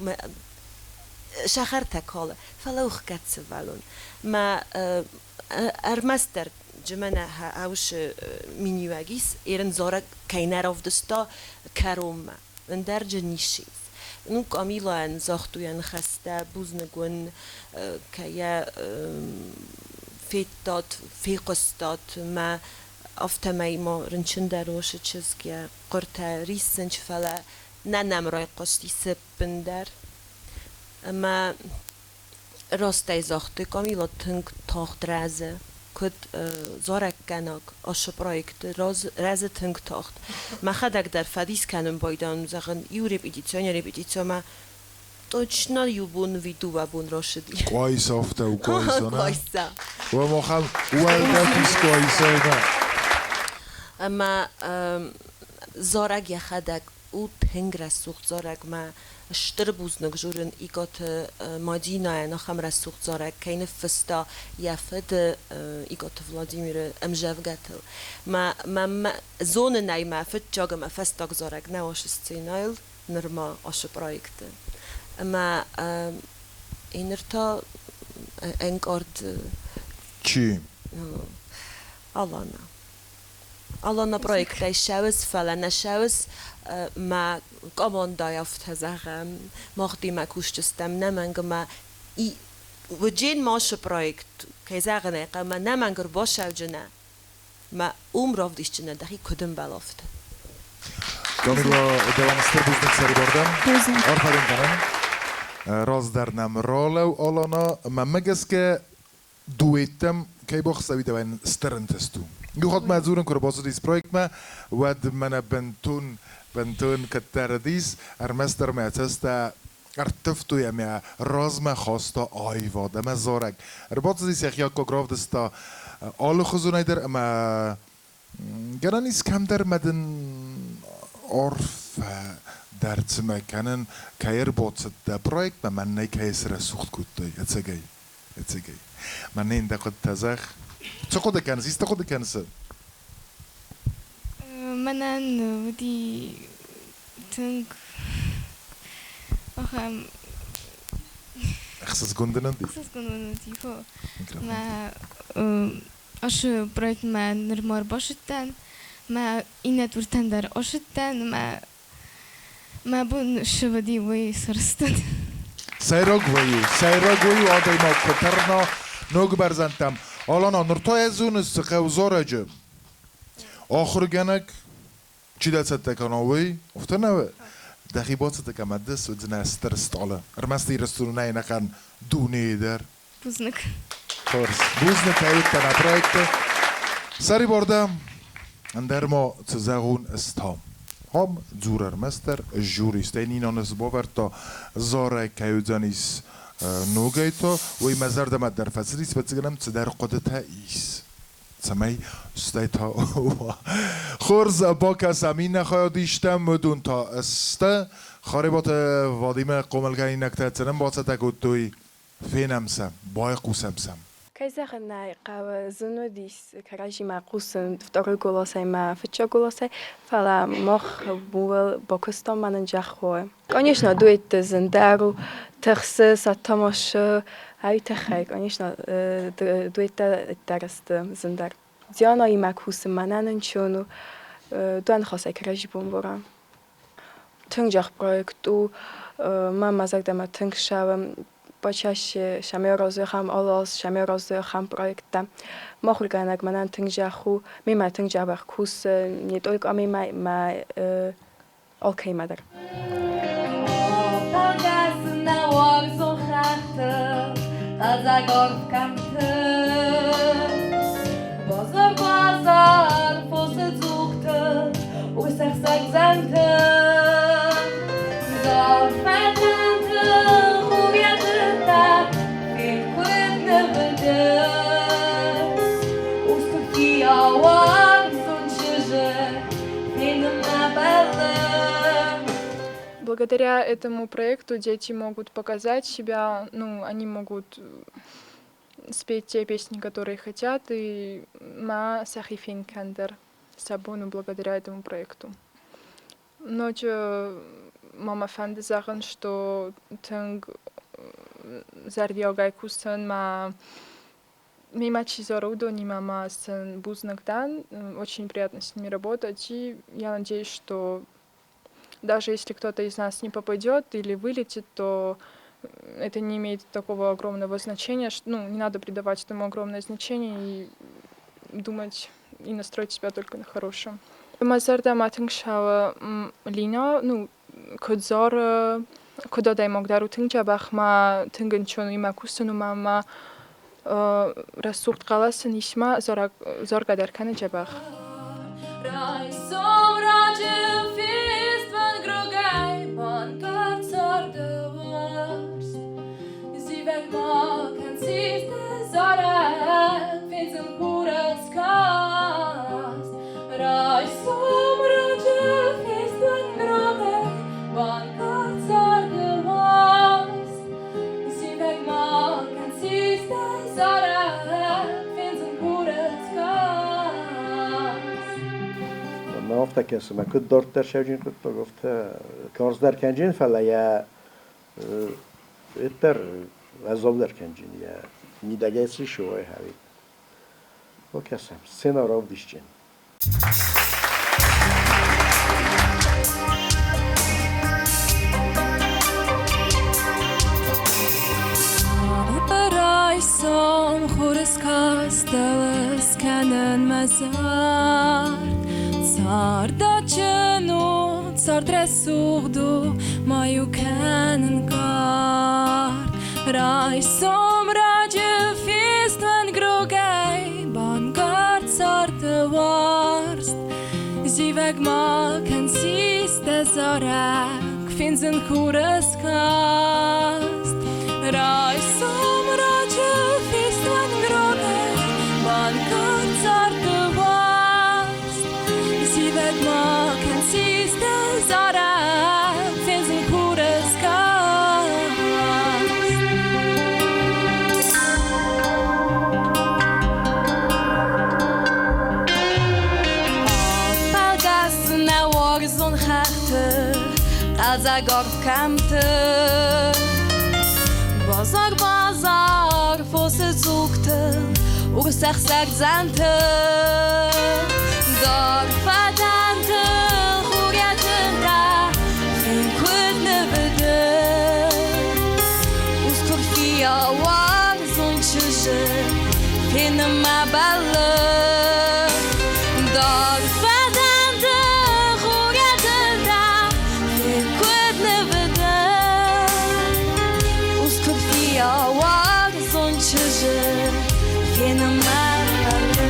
сахартӕ калы, фӕлӕ у хгӕд сывӕллон. Мӕ ӕрмӕстдӕр Джымӕнӕ хаусы миниуӕг ис, ерын зарӕг кӕй нӕ равдыста кӕронмӕ. Ӕндӕр джы ницы ис. Ну, Камилайӕн загътой йӕ ныхӕстӕ, бузныг уын, кӕй йӕ федтат, фехъуыстат мӕ афтӕмӕй ма рынчын дӕр уыцы чызг йӕ хъуыртӕ риссынч, фӕлӕ нӕ нӕм райхъуысти цы ӕппындӕр. Ӕмӕ растӕй загътой, Камила тынг тагъд рӕзы, куыд зарӕггӕнӕг ацы проекты рӕзы тынг тагъд. Мӕхӕдӕг дӕр фӕдис кӕнын байдайон, зӕгъын, иу репетиционӕй репетицимӕ точно иу бон ӕви дыууӕ бон рацыди. Къуайса афтӕ у, Къуайса, нӕ? Къуайса. Уӕ махӕн уӕлдӕф Къуайса, нӕ? Ӕмӕ зарӕг йӕхӕдӕг у тынг рӕсугъд зарӕг. Мӕ стыр бузныг журын Икъоты Мадинӕйӕн ахӕм рӕсугъд зарӕг кӕй ныффыста йӕ фыды Икъоты Владимиры ӕмзӕвгӕтыл. Мӕ мӕ зонын ӕй мӕ фыццаг ӕмӕ фӕстаг зарӕг нӕ ашы сценӕйыл нырма ашы проекты. Ӕмӕ ныр та ӕнкъард Чи? Алана. Алана проекттӕй ссӕуыс, фӕлӕ нӕ ссӕуыс мӕ командӕйы афтӕ зӕгъӕм, мах демӕ кусджыстӕм нӕмӕнг ӕмӕ уыджен машы проект, кӕй зӕгъын ӕй хъӕуы, нӕмӕнг ӕрбацӕуджынӕ мӕ уым равдисджынӕ дӕхи куыд ӕмбӕлы афтӕ. Камила, дӕуӕн стыр бузныг сӕрибардӕн. Арфӕ дын кӕнӕм. Раздӕр нӕм ралӕу, Алана. Мӕнмӕ гӕсгӕ, дуэттӕм кӕй бахцӕуи дӕуӕн стыр ӕнтыст у. Иу хатт мӕ дзурын куы ӕрбацыдис проектмӕ, уӕд мӕнӕ бынтон, бынтон кӕддӕр уыдис, ӕрмӕстдӕр мӕ цӕстӕ ӕрттывтой ӕмӕ размӕ хаста аивад ӕмӕ зарӕг. Ӕрбацыдис йӕхи аккаг равдыста алыхуызонӕй дӕр ӕмӕ гӕнӕн ис кӕмдӕр мӕ дын арфӕ дӕр цымӕ кӕнын, кӕй ӕрбацыдтӕ проектмӕ, мӕнӕй кӕй срӕсугъд кодтай, ӕцӕгӕй. Ӕцӕгӕй. Мӕнӕ ин дӕ хъуыдтӕ зӕгъ. Цы хъуыды кӕныс, исты хъуыды кӕныс? Мӕнӕн уыди тынг ахӕм Ӕхсызгон дын уыди? Ӕхсызгон мын уыди, хо. Мӕ ашы проектмӕ нырма ӕрбацыдтӕн, мӕ иннӕ туртӕн дӕр ацыдтӕн, мӕ Мӕ бон цы уыди, уый сырӕзтӕн. Сӕйраг вӕййы, сӕйраг вӕййы адӕймаг куы тырна ног бӕрзӕндтӕм. Алана, ныр та ӕз зоныс, цы хъӕуы зарӕджы? Ахуыргӕнӕг, чи дӕ цӕттӕ кӕна, уый, афтӕ нӕ дӕхи бацӕттӕ кӕмӕ ды суыдзынӕ стыр стъалы. Ӕрмӕст Ирыстоны нӕй ӕнӕхъӕн дунейы дӕр. Бузныг. Хорз. Бузныг, кӕй уыдтӕ нӕ проекты. Сӕрибар дӕ, ӕндӕр ма цы зӕгъон ӕз та. Ам дзур ӕрмӕстдӕр жюри, стӕй Нина ныфс бавӕрдта, зарӕг кӕй уыдзӕнис ногӕй та, уый мӕ зӕрдӕмӕ дӕр фӕцыдис, ӕвӕццӕгӕн ӕм цыдӕр хъуыдытӕ ис. Цӕмӕй стӕй та уа. Хорз, бакӕсӕм иннӕ хайадистӕм, уыдон та сты. Харебаты Вадимы хъомылгӕнинӕгтӕ цӕрын бацӕттӕ кодтой Фенӕм сӕ, байхъусӕм сӕм. Кӕй зӕгъын ӕй хъӕуы, зын уыдис кӕрӕдзимӕ хъусын второй голосӕй мӕ фыццаг голосӕй, фӕлӕ мах ууыл бакуыстам мӕнӕн зӕххой. Конечно, дуэтты зындӕр у, тыхсы, сатамасы, ай тыххӕй, конечно, дуэттӕ дӕр сты зындӕр. Дианаимӕ кусын мӕнӕн ӕнцон у, дӕ ныхасӕй кӕрӕдзи бон бора. Тынг джах проект у, мӕ мӕ зӕрдӕмӕ тынг цӕуы. Почаще сӕмӕ раздӕхӕм алы аз сӕмӕ раздӕхӕм проекттӕ. Махуыргӕнӕг мӕнӕн тынг джах у, мемӕ тынг дзӕбӕх кусы, не только мемӕ, мӕ алкӕимӕ дӕр. Фӕлгӕсын нӕ уарзон хӕхты, хъӕлдзӕг арф кӕмтты. Базар-базар фосы дзугты, усӕхсӕгдзӕнты. Зар фӕтӕнты хур йӕ тынтӕ фен куыд нывылды. Устыхийау уарзон чызджы фенынмӕ бӕллы. Благодаря этому проекту дети могут показать себя, ну, они могут спеть те песни, которые хотят, и ма сӕхи фенын дӕр сӕ бон у благодаря этому проекту. Ноджы ма мӕ фӕнды зӕгъын, что тынг зӕрдиагӕй кусын мӕ мемӕ чи зары, уыдонимӕ ма сын бузныг дӕн. Очень приятно с ними работать, и я надеюсь, что даже если кто-то из нас не попадет или вылетит, то это не имеет такого огромного значения, что, ну, не надо придавать этому огромное значение и думать и настроить себя только на хорошем. Мӕ зӕрдӕмӕ тынг цӕуы Лина, ну, куыд зары, куыд адӕймаг дӕр у тынг дзӕбӕх, мӕ тынг ӕнцон у йемӕ кусын, уымӕн ӕмӕ рӕсугъд хъӕлӕс ын ис мӕ заргӕ дӕр кӕны дзӕбӕх. Райсом раджы фиствӕнгрогӕй банкъард царды уарзт. Зивӕг ма кӕн систы зарӕг, фендзӕн хуры скаст. Райсом раджы фиствӕнгрогӕй банкъард царды уарзт. Зивӕг ма кӕн систы зарӕг, фендзӕн хуры скаст. Мӕ афтӕ кӕсы, мӕ куыд дарддӕр сӕвджын хъуыддаг, афтӕ карздӕр кӕнджын, фӕлӕ йӕ уӕддӕр уӕззаудӕр кӕнджын, йӕ мидӕгӕй цы ис, уый хауид. Бакӕсӕм, сцена равдисджын. Райсом хурыскастыл скӕнын мӕ зард. Цард адджын у, цард рӕсугъд у, ма-иу кӕн ӕнкъард. Райсом раджы фиствӕнгрогӕй банкъард царды уарзт. Зивӕг ма кӕн сис дӕ зарӕг, фендзӕн хурыскаст. Райсом раджы фиствӕнгрогӕй банкъард царды уарзт. Зивӕг ма кӕн сис дӕ зарӕг, фендзӕн хурыскаст. Апӕлгӕсы нӕ уарзон хӕхты, хъӕлдзӕг арф кӕмтты. Базар-базар фосы дзугты, урс ӕхсӕрдзӕнты. Даргъ фӕтӕнтыл хур йӕ тынтӕ фын куыд нывӕды. Усгур фийау уарзон чызджы фенынмӕ бӕллы. Даргъ фӕтӕнтыл хур йӕ тынтӕ фын куыд нывӕды. Усгур фийау уарзон чызджы фенынмӕ бӕллы.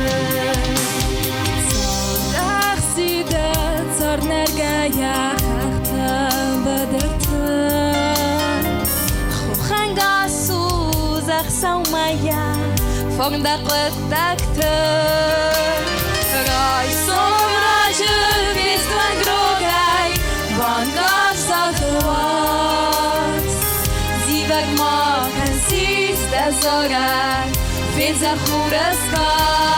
Цард цард нӕргӕйӕ хӕхтӕ, быдырты. Хохӕнгӕс у зӕхх сӕумӕйӕ, фарн дӕ хъуыддӕгты. Райсом раджы фиствӕнгрогӕй банкъард царды уарзт. Зивӕг ма кӕн сис дӕ зарӕг, фендзӕн хурыскаст.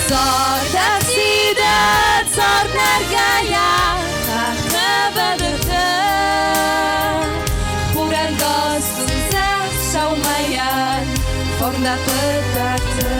Цард ӕхсиды, цард нӕргӕйӕ хӕхты быдырты. Хурӕнгӕс у зӕхх сӕумӕйӕн, фарн дӕ хъуыддӕгты.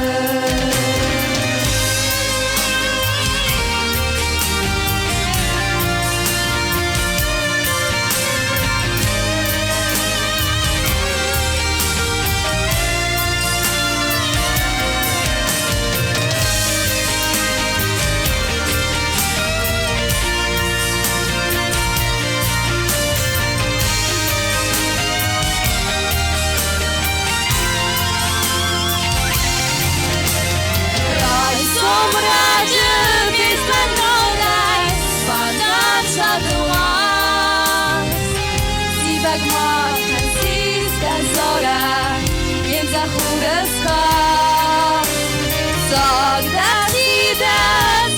Райсом раджы фиствӕнгрогӕй банкъард царды уарзт. Зивӕг ма кӕн сис дӕ зарӕг, фендзӕн хурыскаст. Цард ӕхсиды,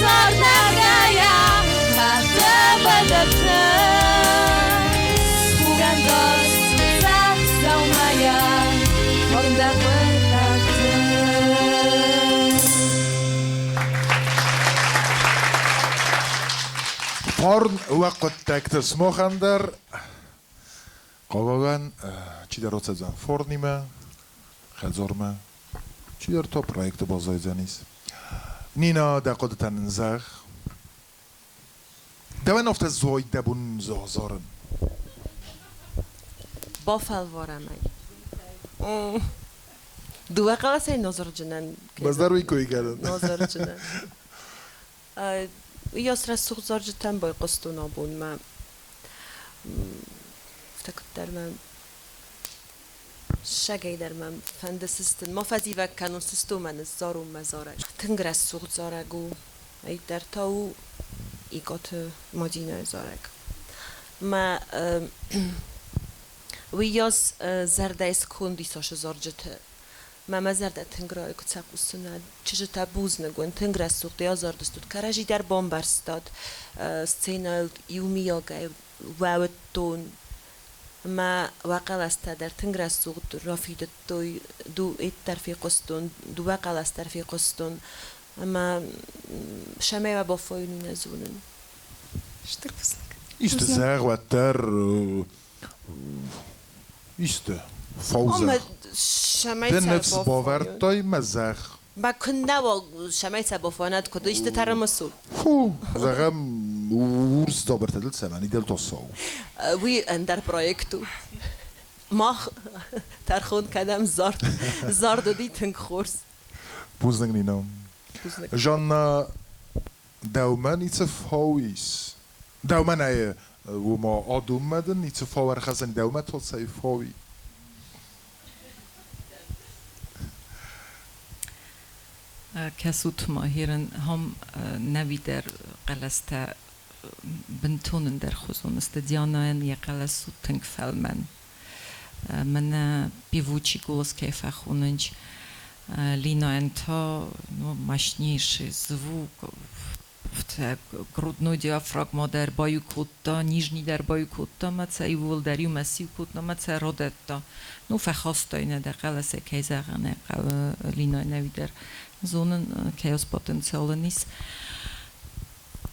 цард нӕргӕйӕ хӕхты быдырты. Хурӕнгӕс у зӕхх сӕумӕйӕ, фарн дӕ хъуыддӕгты. Фарн уӕ хъуыддӕгты сымахӕн дӕр. Хъыгагӕн, чидӕр ацӕудзӕн фарнимӕ, хӕдзармӕ, чидӕр та проекты баззайдзӕнис. Нина, дӕ хъуыдытӕ нын зӕгъ. Дӕуӕн афтӕ зой дӕ бон зарын? Бафӕлварӕм ӕй. Дыууӕ хъӕлӕсӕй нозырджынӕн. Баздӕр уый кой кӕнын. Нозырджынӕн. Уыйас рӕсугъд зарджытӕм байхъуыстон абонмӕ. Афтӕ куыддӕр мӕм сӕгӕй дӕр мӕм фӕнды сыстын. Ма фӕзивӕг кӕнон, сыстон мӕ ныззарон мӕ зарӕг. Тынг рӕсугъд зарӕг у. Ай дӕр та у Икъаты Мадинӕйы зарӕг. Мӕ уыйас зӕрдӕйы сконд ис ацы зарджыты. Мӕ мӕ зӕрдӕ тынг райы, куы сӕ хъусын. Чызджытӕ бузныг уын, тынг рӕсугъд азардыстут. Кӕрӕдзи дӕр бамбӕрстат. Сценӕйыл иумиагӕй уӕуыдтон. Мӕ уӕ хъӕлӕстӕ дӕр тынг рӕсугъд рафидыдтой. Дуэт дӕр фехъуыстон, дыууӕ хъӕлӕс дӕр фехъуыстон. Ӕмӕ сӕмӕй уӕ бафойын нӕ зонын. Стыр бузныг. Исты зӕгъ уӕддӕр, исты фау зӕгъ. Дӕ ныфс бавӕрдтай мӕ зӕгъ. Мӕ куыннӕ уал сӕмӕй сӕ бафонӕд, куыд исты тӕрымысу. Фу, зӕгъӕм, урс дзабыртӕ дыл цӕмӕн и дӕлтос сау? Уый ӕндӕр проект у. Мах тӕрхон кӕнӕм зард. Зард уыди тынг хорз. Бузныг, Нина. Бузныг. Жанна, дӕумӕ ницы фау ис? Дӕумӕ нӕй, уымӕ адонмӕ дын ницы фау ӕрхӕссӕн, дӕумӕ та цӕй фау и? Кӕсут ма, херын хам нӕуидӕр хъӕлӕстӕ бынтон ӕндӕрхуызон сты. Дианӕйӕн йӕ хъӕлӕс у тынг фӕлмӕн. Мӕнӕ певучий голос кӕй фӕхонынц, Линайӕн та ну, мощнейший звук, грудной диафрагма дӕр баиу кодта, нижний дӕр баиу кодта ӕмӕ сӕ иууылдӕр иумӕ сиу кодта ӕмӕ сӕ радӕтта. Ну, фӕхаста йын дӕ хъӕлӕсӕй, кӕй зӕгъын ӕй хъӕуы, Линайы нӕуи дӕр зонын, кӕй ас потенциал ын ис.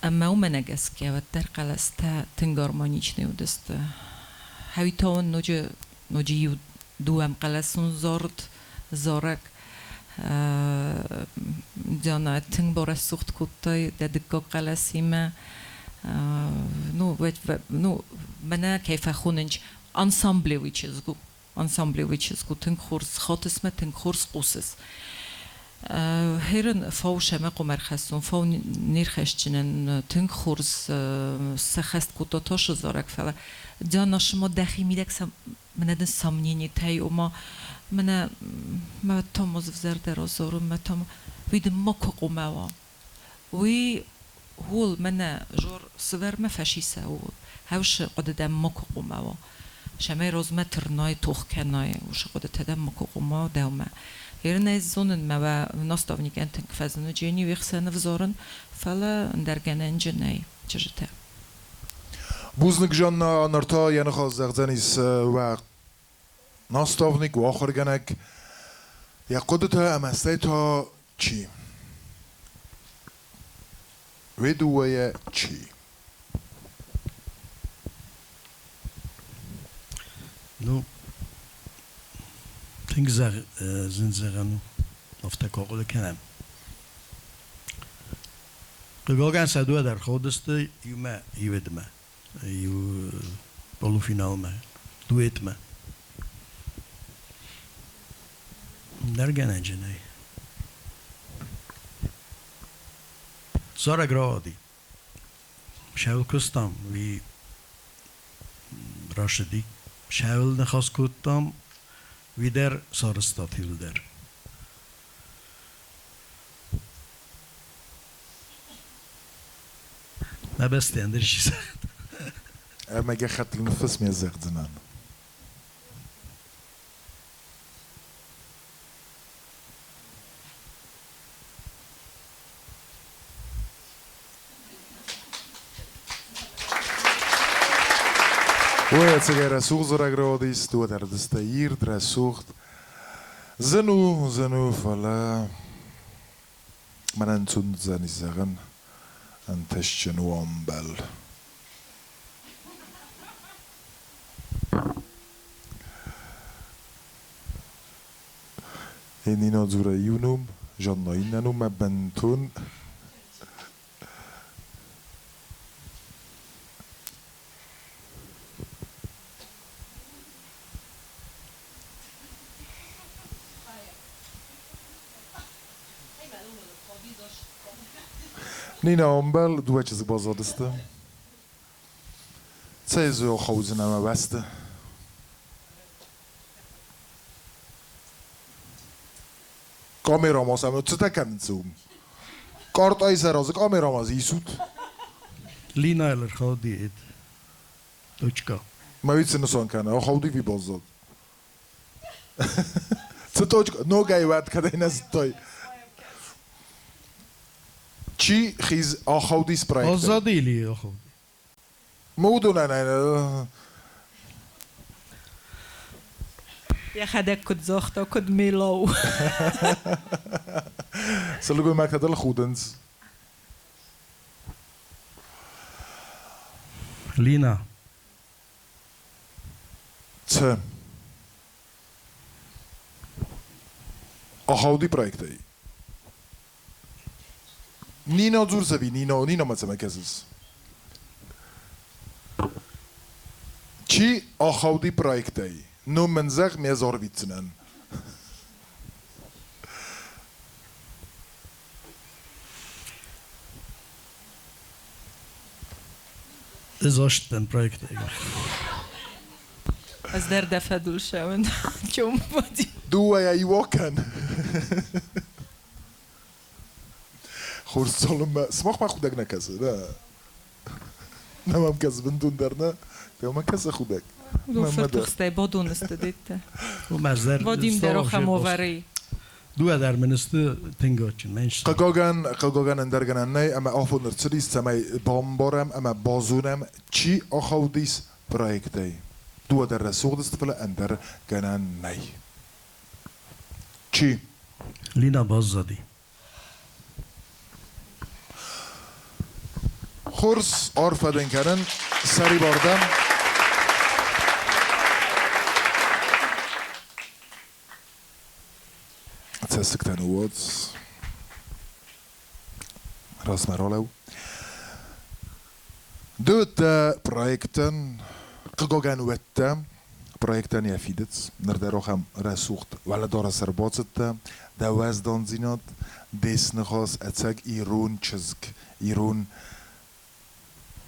Ӕмӕ уымӕ гӕсгӕ уӕддӕр хъӕлӕстӕ тынг гармоничный уыдысты. Хӕуитауын ноджы ноджы иу дыууӕмхъӕлӕсон зард, зарӕг. Диана тынг барӕсугъд кодтай дӕ дыккаг хъӕлӕсимӕ. Ну, ну, мӕнӕ кӕй фӕхонынц ансамблевый чызг у. Ансамблевый чызг у, тынг хорз хатыс мӕ тынг хорз хъусыс. Херын фау сӕмӕ хъуамӕ ӕрхӕссон, фау не рхӕсджынӕн тынг хорз сӕххӕст кодта тасы зарӕг, фӕлӕ Диана шыма дӕхи мидӕг мӕнӕ дын сомненитӕй, ома мӕнӕ мӕ томоз взӕрдӕ разорун, мӕ том уый дын макуы хъуамӕ уа. Уый ууыл мӕнӕ жор сывӕрмӕ фӕсиса ууыл. Хӕвсы хъуыды дӕм макуы хъуамӕ уа. Сӕмӕй розмӕ тырнай, тох кӕнай, уышы хъуыдытӕ дӕм макуы хъуамӕ уа дӕумӕ. Ерын ӕз зонын, мӕ уӕ наставникӕн тынг фӕзыны Джени уе хсӕны взарын, фӕлӕ ӕндӕр гӕнӕнджы нӕй чызджытӕ. Бузныг, Жанна, ныр та йӕ ныхас зӕгъдзӕнис уӕ наставник, уӕ ахуыргӕнӕг. Йӕ хъуыдытӕ ӕмӕ стӕй та чи? Уе дыууӕйӕ чи? Ну, тынг зын зӕгъӕн у, афтӕ куы ахъуыды кӕнӕм. Хъыгагӕн сӕ дыууӕ дӕр ходысты иумӕ иуедмӕ, иу полуфиналмӕ, дуэтмӕ. Ӕндӕр нӕй. Зарӕг рауади. Шӕуыл куыстам, уый рацыди. Шӕуыл ныхас кодтам, уый дӕр сарӕзта иуылдӕр. Мӕ бӕсты ӕндӕр исчи загъта. Ӕмӕ гӕххӕттыл ныффысс ме зӕгъдзынӕн. Уый ӕцӕгӕй рӕсугъд зарӕг рауадис, дыууӕ дӕр дыстӕ ирд, рӕсугъд. Зын у, зын у, фӕлӕ мӕнӕн ӕнцон уыдзӕнис зӕгъын, ӕнтыстджын у ӕмбал. Нино дзуры иу ном, Жанна иннӕ ном, мӕ бынтон. Нина ӕмбал, дыууӕ чызг баззадысты. Цӕй дзы ахаудзынӕ мӕ бӕсты? Камерамӕ сӕм цытӕ кӕнынц уым? Къартъайы сӕ разы камерамӕ дзы исут? Линайыл ӕрхауди точка. Мӕ уый цы нысан кӕны? Ахауди ви баззад? Цы точка? Ногӕй уӕд кӕдӕй нӕ зыдтай? Чи хиз ахаудис проектӕй? Баззади или ахауди? Ма уыдонӕн Йӕхӕдӕг куыд загъта, куыд мелау. Сылгоймӕгтӕ дыл худынц. Лина. Цы? Ахауди проектӕй. Нино дзурдзӕви, Нино, Ниномӕ цӕмӕ кӕсыс? Чи ахауди проектӕй? Ну мын зӕгъ, ме зарвитдзынӕн. Ӕз астдӕн проектӕй. Ӕз дӕр дӕ фӕдыл цӕуын. Чем Вадим? Дыууӕйӕ иу акӕн. Хорз цалынмӕ сымахмӕ худӕг нӕ кӕсы, нӕ? Нӕ мӕм кӕсы бынтондӕр нӕ. Дӕумӕ кӕсы худӕг? Уыдон фыртыхстӕй бадон сты деттӕ. Вадим дӕр ахӕм уавӕры. Дыууӕ дӕр мын сты тынг адджын. Хъыгагӕн, хъыгагӕн ӕндӕр гӕнӕн нӕй, ӕмӕ афон ӕрцыдис, цӕмӕй бамбарӕм ӕмӕ базонӕм, чи ахаудис проектӕй. Дыууӕ дӕр рӕсугъд сты, фӕлӕ ӕндӕр гӕнӕн нӕй. Чи? Лина баззади. Хорз, арфӕ дын кӕнын, сӕрибар дӕм. Цӕссыгтӕ ныууадз. Размӕ ралӕуу. Ды дӕ проектӕн, хъыгагӕн уӕдтӕ, проектӕн йӕ фидыц, ныр дӕр ахӕм рӕсугъд уӕлӕдарӕс ӕрбацыдтӕ, дӕ уӕздандзинад, де сныхас ӕцӕг ирон чызг, ирон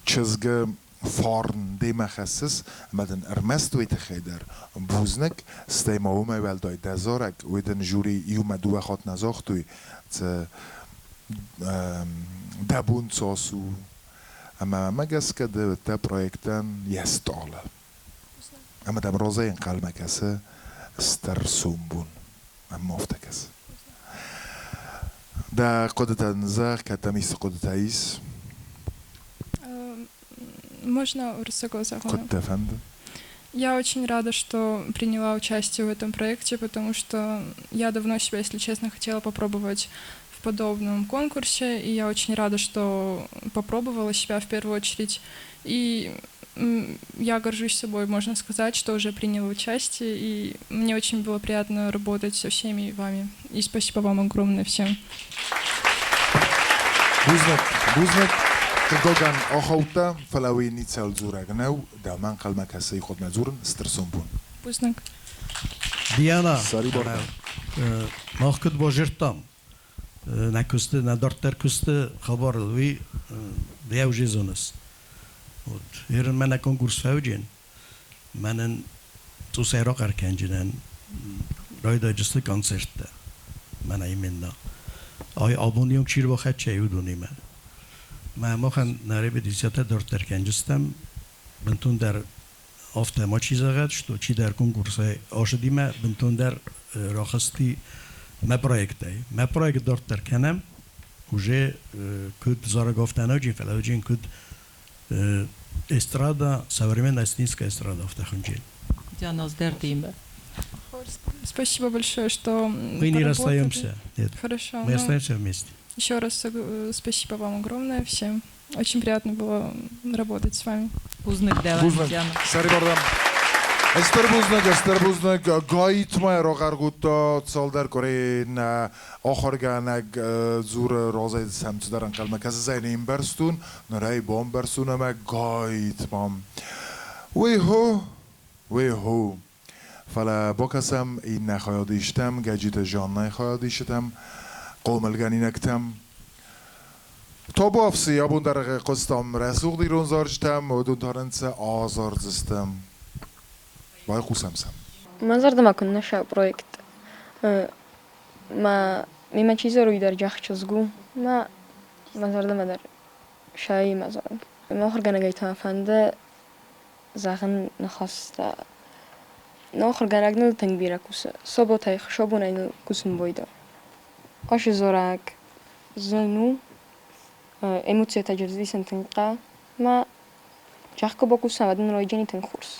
чызгы фарн демӕ хӕссыс, ӕмӕ дын ӕрмӕст уый тыххӕй дӕр бузныг, стӕй ма уымӕй уӕлдай дӕ зарӕг, уый дын жюри иумӕ дыууӕ хатт нӕ загътой, цы дӕ бон цас у, ӕмӕ мӕ гӕсгӕ ды дӕ проектӕн йӕ стъалы. Ӕмӕ дӕм розӕй ӕнхъӕлмӕ кӕсы стыр сомбон. Ӕмӕ афтӕ кӕсы. Дӕ хъуыдытӕ дын зӕгъ, кӕд дӕм исты хъуыдытӕ ис? Можно уырыссагау зӕгъон? Куыд дӕ фӕнды? Я очень рада, что приняла участие в этом проекте, потому что я давно себя, если честно, хотела попробовать в подобном конкурсе, и я очень рада, что попробовала себя в первую очередь. И я горжусь собой, можно сказать, что уже приняла участие, и мне очень было приятно работать со всеми вами. И спасибо вам огромное всем. Бузныг, бузныг. Хъыгагӕн ахаудта, фӕлӕ уый ницӕуыл дзурӕг нӕу, дӕумӕ ӕнхъӕлмӕ кӕсы иходмӕ дзурын стыр сомбон. Бузныг. Диана, Сӕрибар. мах куыд базыдтам, нӕ куысты, нӕ дарддӕр куысты хабарыл, уый ды уже зоныс. Вот, ерын мӕнӕ конкурс фӕуджен, мӕнӕн цъусӕй рахъӕр кӕнджынӕн райдайджысты концерттӕ. Мӕнӕ именно. Ай абоны онг чи рбахӕццӕ уыдонимӕ. Мӕ махӕн нӕ репетициятӕ дарддӕр кӕнджыстӕм, бынтондӕр афтӕ мачи зӕгъӕд, что чидӕр конкурсӕй ацыдимӕ бынтондӕр рахызти мӕ проектӕй. Мӕ проект дарддӕр кӕнӕм, уже куыд зарӕг афтӕ нӕуджын, фӕлӕ уджын куыд эстрада, современная осетинская эстрада афтӕ хуынджын. Диана, здӕрдимӕ. Спасибо большое, что Мы не расстаемся. Нет. Хорошо. Мы остаемся вместе. Еще раз спасибо вам огромное всем. Очень приятно было работать с вами. Бузныг дӕ, Бузныг. Диана. Сӕрибар дӕм. Стыр бузныг, стыр бузныг. Гаитмӕ рахъӕр кодта цалдӕр къуырийы нӕ ахуыргӕнӕг дзуры разӕй сӕм цыдӕр ӕнхъӕлмӕ кӕсы, зӕй не мбӕрстон, ныр ӕй бамбӕрстон ӕмӕ гайтма. Уый хо, уый хо. Фӕлӕ бакӕсӕм иннӕ хайадистӕм, Гӕджиты Жаннӕйы хайадисджытӕм, хъомылгӕнинӕгтӕм. Табуафси, абон дӕр хъуыстам рӕсугъд ирон зарджытӕм, уыдон та нын сӕ азардзысты. Байхъусӕм сӕм. Мӕ зӕрдӕмӕ куыннӕ сӕ проект. Мӕ мемӕ чи зары, уый дӕр джах чызг у. Мӕ мӕ зӕрдӕмӕ дӕр сӕимӕ зарын. Мӕ ахуыргӕнӕгӕй та фӕнды зӕгъын ныхӕстӕ. Нӕ ахуыргӕнӕг ныл тынг бирӕ кусы. Соботӕй хсӕвбонӕй ныл кусын бойдӕ. Ашы зарӕг зын у, эмоциятӕ ӕвдисын тынг хъӕуы. Мӕ джах куы бакусӕм, уӕд нын райдзӕни тынг хорз.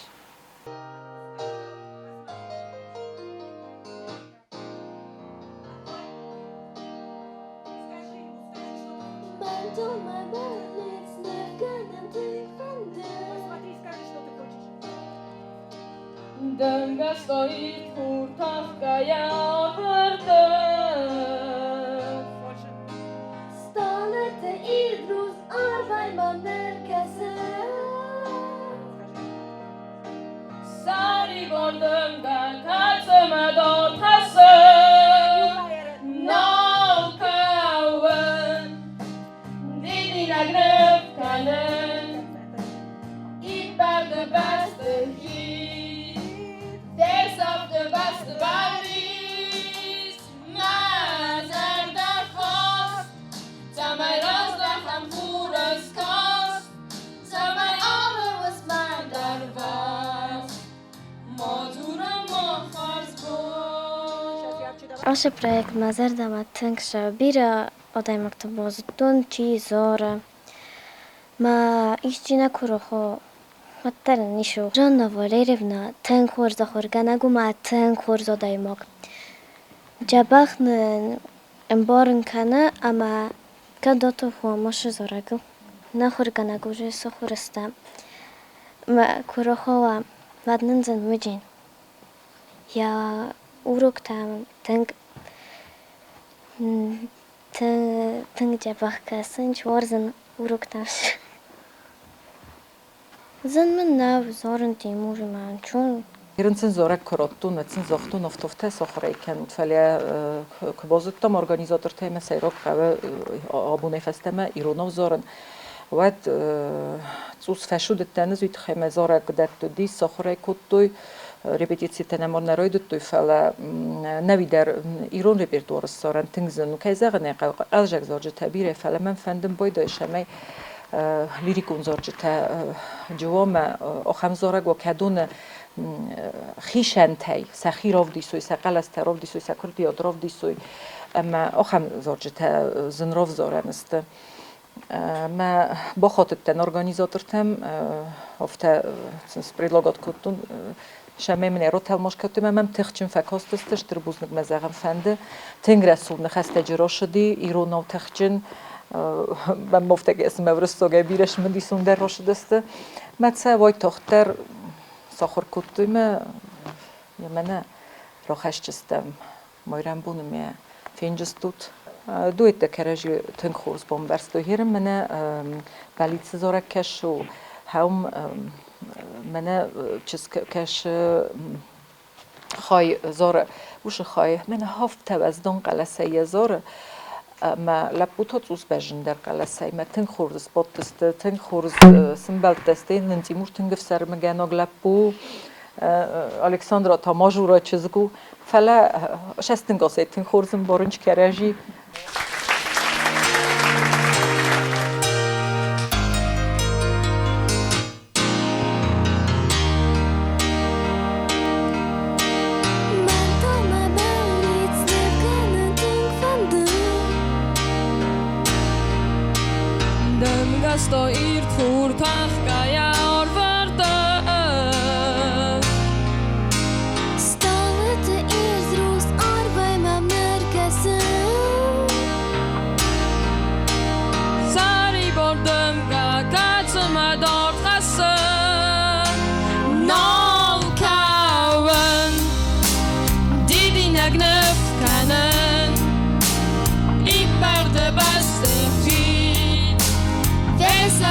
Дымгӕ стоит хуртахгӕйӕ ӕвӕрды. Стъалыты ирд рухс арвӕй мӕм ныр кӕсы. Сӕрибар дымгӕ, кӕцы мӕ дард хӕссы. Нал кӕуын, дидинӕг ныв кӕнын. Иппӕрды бӕсты хид, фесӕфты бӕсты бӕллиц. Мӕ зӕрдӕ хаст, цӕмӕй раздӕхӕм хуры скаст, цӕмӕй алы уысмӕ дӕр васт ма дзурӕм мах хӕрзбон. Ашы проект мӕ зӕрдӕмӕ тынг цӕуы. Бирӕ адӕймӕгты базыдтон, чи зары. Мӕ исчи нӕ куы рох уа, уӕддӕр ын ис у. Жанна Валерьевна тынг хорз ахуыргӕнӕг у мӕ тынг хорз адӕймаг. Дзӕбӕх нын ӕмбарын кӕны ӕмӕ кӕд атох уа машы зарӕгыл. Нӕ ахуыргӕнӕг уже сахуыр стӕм. Мӕ куы рох уа, уӕд нын зын уыджин. Йӕ уроктӕм тынг тынг дзӕбӕх кӕсын, уарзын уроктӕм. Зын мын нӕу зарын Тимуримӕ ӕнцон. Ерын сын зарӕг куы радтон, уӕд сын загътон, афтӕ сахуыр ӕй кӕнут, фӕлӕ куы базыдтам организатортӕ ӕмӕ сӕйраг хъӕуы абонӕй фӕстӕмӕ иронау зарын, уӕд цъус фӕсудыдтӕн ӕз уый тыххӕй мӕ зарӕг дӕтт уыди, сахуыр ӕй кодтой, репетицитӕ нӕма нӕ райдыдтой, фӕлӕ нӕуи дӕр ирон репертуары ссарын тынг зын у. Кӕй зӕгъын ӕй хъӕуы, хъӕлдзӕг зарджытӕ бирӕ, фӕлӕ мӕн фӕнды байдайы, цӕмӕй лирикон зарджытӕ джиуамӕ ахӕм зарӕг уа, кӕдоны хицӕнтӕй сӕхи равдисой, сӕ хъӕлӕстӕ равдисой, сӕ курдиат равдисой ӕмӕ ахӕм зарджытӕ зын равзарӕн сты. Мӕ бахатыдтӕн организатортӕм, афтӕ сын спредлагать кодтон, цӕмӕй мын ӕротӕлмас кодтой ӕмӕ мӕм тыхджын фӕкастысты, стыр бузныг мӕ зӕгъын фӕнды. Тынг рӕсугъд ныхӕстӕджы рацыди, иронау тыхджын, мӕм афтӕ кӕсы, мӕ уырыссагӕй бирӕ цымыдисондӕр рацыдысты. Мӕ сӕ уайтагъддӕр сахуыр кодтой мӕ, мӕнӕ рахӕсджыстӕм майрӕмбоны мӕ фенджыстут. Дуэттӕ кӕрӕдзи тынг хорз бамбӕрстой. Херын мӕнӕ бӕллицы зарӕг кӕсы, хӕум мӕнӕ чызг кӕсы хай зары, уышы хай мӕнӕ хафтӕ уӕздан хъӕлӕсӕй йӕ зары. Мӕ лӕппу та цъус бӕзджындӕр хъӕлӕсӕй, мӕ тынг хорз сбадтысты, тынг хорз сымбӕлдтысты. Нын Тимур тынг ӕфсӕрмыгӕнаг лӕппу, Александра та мажура чызг у. Фӕлӕ сӕстынгасӕй тынг хорз ӕмбарынч кӕрӕдзи. Мӕн та мӕ бӕллиц ныв кӕнын тынг фӕнды. Дымгӕ стоит хуртахгӕйӕ ӕрвӕрдых. Стъалыты ирд рухс арвӕй мӕм ныр кӕсы. Сӕрибар дымгӕ, кӕцы мӕ дард хӕссы. Нал кӕуын.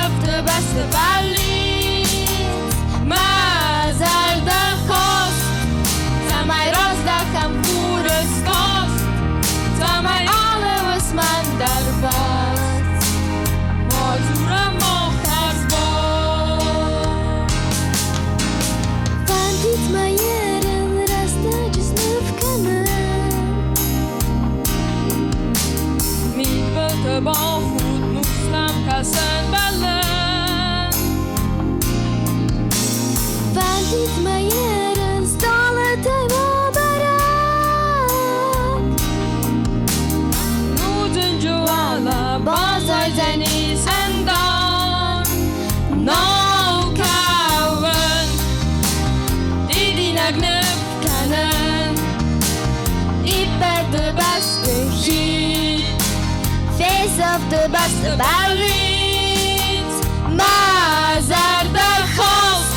of the beste бӕллиц, Мӕ зӕрдӕ хост, цӕмӕй раздӕхӕм хуры скаст, Цӕмӕй алы уысмӕн дӕр бӕрц ма дзурӕм мах хӕрзбон. Фӕндид мӕ ерын рӕстӕджы сныв кӕнын. Мидбылты бахудт, нустӕм кӕсын бӕллын. Фӕндид мӕ ерын стъалытӕй бабӕрӕг. Рудзынджы уӕлӕ баззайдзӕнис ӕндар. Нал кӕуын, дидинӕг ныв кӕнын. Иппӕрды бӕсты хид. Face of the beste бӕллиц, Мӕ зӕрдӕ хост,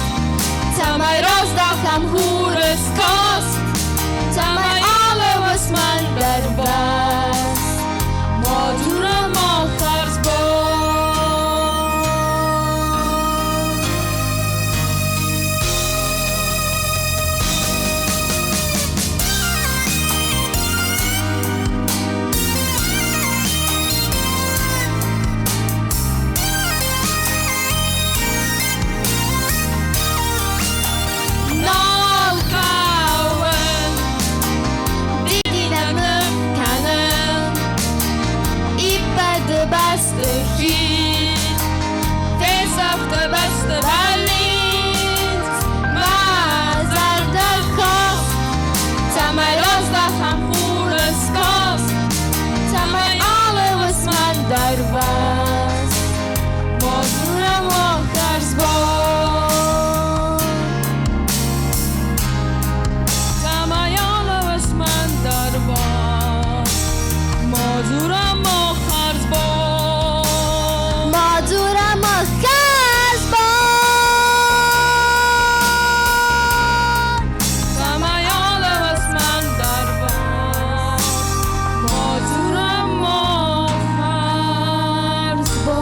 цӕмӕй раздӕхӕм хуры скаст, Цӕмӕй алы уысмӕн дӕр бӕрц ма дзурӕм мах хӕрзбон. Нал кӕуын, дидинӕг ныв кӕнын. Иппӕрды бӕсты хид, Фесӕфты бӕсты бӕллиц, Мӕ зӕрдӕ хост, цӕмӕй раздӕхӕм хуры скаст, Цӕмӕй алы уысмӕн дӕр бӕрц ма дзурӕм мах хӕрзбон. Цӕмӕй алы уысмӕн дӕр бӕрц ма дзурӕм мах хӕрзбон. Ма дзурӕм мах хӕрзбон. Цӕмӕй алы уысмӕн дӕр бӕрц ма дзурӕм мах хӕрзбон.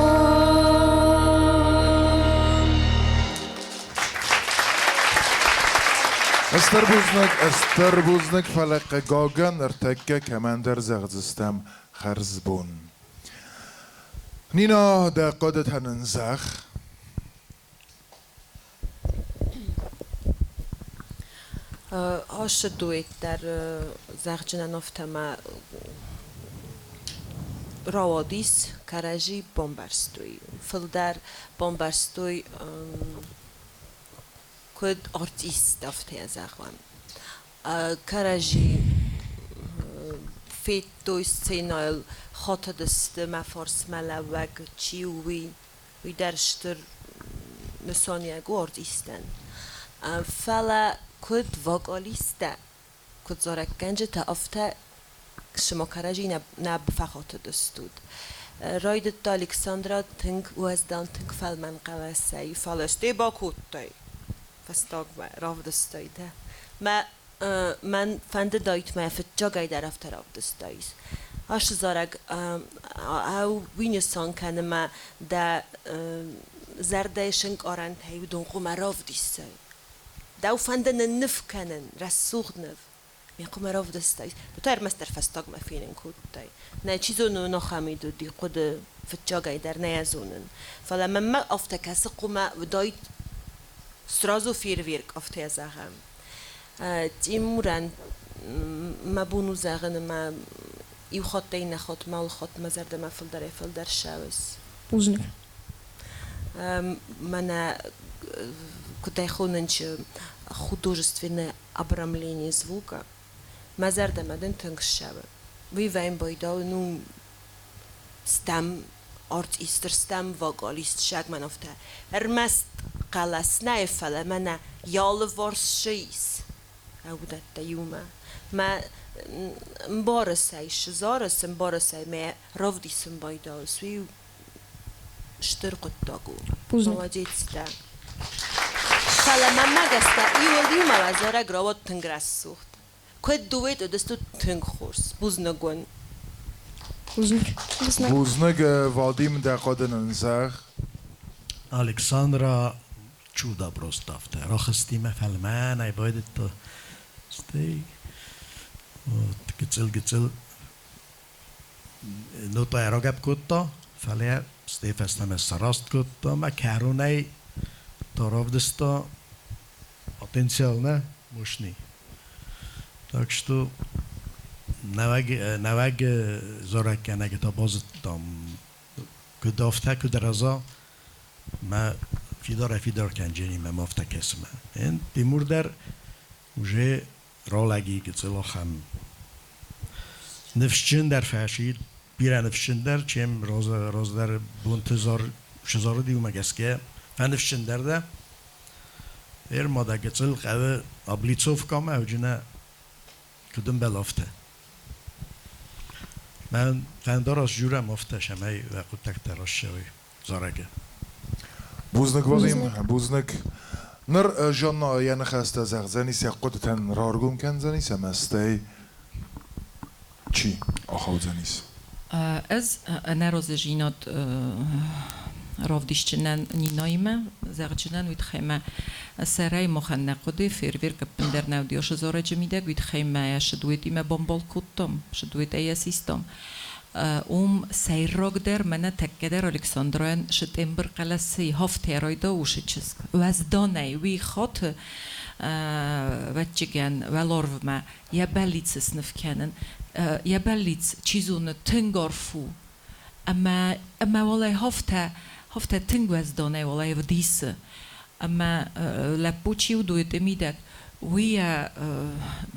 Стыр бузныг, стыр бузныг, фӕлӕ хъыгагӕн, ныртӕккӕ кӕмӕндӕр зӕгъдзыстӕм хӕрзбон. Нина, дӕ хъуыдытӕ нын зӕгъ. Ашы дуэт дӕр зӕгъджынӕн афтӕ рауадис, кӕрӕдзи бамбӕрстой. Фылдӕр бамбӕрстой куыд артист, афтӕ зӕгъӕм. Кӕрӕдзи федтой сценӕйыл, хатыдысты мӕ фарсмӕ лӕууӕг чи у, уый. Уый дӕр стыр нысаниуӕг у артистӕн. Фӕлӕ куыд вокалисттӕ, куыд зарӕггӕнджытӕ, афтӕ цыма кӕрӕдзи нӕ фӕхатыдыстут. Райдыдта Александра тынг уӕздан, тынг фӕлмӕн хъӕлӕсӕй, фӕлӕ стӕй бакодтай фӕстагмӕ, равдыстай дӕ. Мӕ мӕн фӕндыдаид мӕ фыццагӕй дӕр афтӕ равдыстаис. Ацы зарӕг уый нысан кӕны мӕ дӕ зӕрдӕйы сынкъарӕнтӕй уыдон хъуамӕ равдисай. Дӕу фӕнды нынныв кӕнын, рӕсугъд ныв. Ме хъуамӕ равдыстай. Ды та ӕрмӕстдӕр фӕстагмӕ фенын кодтай. Нӕ, чи зоны, ахӕм уыди хъуыды фыццагӕй дӕр нӕ йӕ зонын. Фӕлӕ мӕнмӕ афтӕ кӕсы, хъуамӕ уыдаид сразу фейерверк, афтӕ зӕгъӕм. Тимурӕн мӕ бон у зӕгъын, ӕмӕ иу хаттӕй иннӕ хатмӕ, алы хатт мӕ зӕрдӕмӕ фылдӕрӕй-фылдӕр ссӕуыс. Бузныг. Мӕнӕ куыд ӕй хонынч художественное обрамление звука, мӕ зӕрдӕмӕ дын тынг ссӕуы. Уый вӕйм байдауы, ну, стӕм артист, стӕм вокалист, саг мӕн афтӕ. Ӕрмӕст хъӕлӕс нӕ, фӕлӕ мӕнӕ йӕ алыварс цы ис, уыдӕттӕ иумӕ. Мӕ мбарыс ӕй, сзарыс, ӕмбарыс ӕй, мӕ равдисын байдауыс, уый стыр хъуыддаг у. Молодец дӕ. Фӕлӕ мӕнмӕ гӕсгӕ иуыл иумӕ зарӕг рауад тынг рӕсугъд. Куыд дуэт уыдыстут тынг хорз. Бузныг уын. Бузныг. Бузныг, Вадим, дӕ хъуыды нын зӕгъ. Александра чудо просто афтӕ рахызти мӕ фӕлмӕнӕй байдыдта. Стӕй вот гыццыл-гыццыл нотӕ рагӕпп кодта, фӕлӕ стӕй фӕстӕмӕ сраст кодта мӕ кӕронӕй та равдыста потенциал нӕ мощный. Так что нӕуӕг нӕуӕг зарӕггӕнӕги та базыдтам, куыд афтӕ, куыд рӕза, мӕ фидарӕй-фидар кӕнджени мӕм афтӕ кӕсы мӕ. Тимур дӕр уже ралӕги гыццыл ахӕм ныфсджындӕр фӕсид, бирӕ ныфсджындӕр, чем раздӕр бонты сзарыди, уымӕ гӕсгӕ фӕныфсджындӕр дӕ. Ӕрма дӕ гыццыл хъӕуы облицовкӕмӕ ӕвджынӕ куыд ӕмбӕлы, афтӕ. Мӕн фӕндараст журӕм афтӕ, цӕмӕй уӕ хъуыддӕгтӕ рассӕуой зарӕгы. Бузныг, Вадим, бузныг. Ныр Жанна йӕ ныхӕстӕ зӕгъдзӕнис, йӕ хъуыдытӕн раргом кӕндзӕнис ӕмӕ стӕй чи ахаудзӕнис? Ӕз ӕнӕразыдзинад равдисджынӕн Нинаимӕ, зӕгъджынӕн уый тыххӕй мӕ сӕрӕй махӕн нӕ хъуыды, фейерверк ӕппындӕр нӕ уыди ашы зарӕджы мидӕг, уый тыххӕй мӕ йӕ шыдуетимӕ бамбал кодтам, шыдуетӕй йӕ систам. Уым сӕйрагдӕр мӕнӕ тӕккӕдӕр Александрайӕн шытъембыр хъӕлӕсӕй хафтӕрайда уышы чызг. Уӕзданӕй уый хаты вӕччыгӕн уӕларвмӕ йӕ бӕллиц сныв кӕнын. Йӕ бӕллиц, чи зоны, тынг арф у. Ӕмӕ, ӕмӕ уалӕй хафтӕ, хафтӕ тынг уӕзданӕй уалӕй ӕвдисы. Ӕмӕ лӕппу чи уыд, уый мидӕг, уый йӕ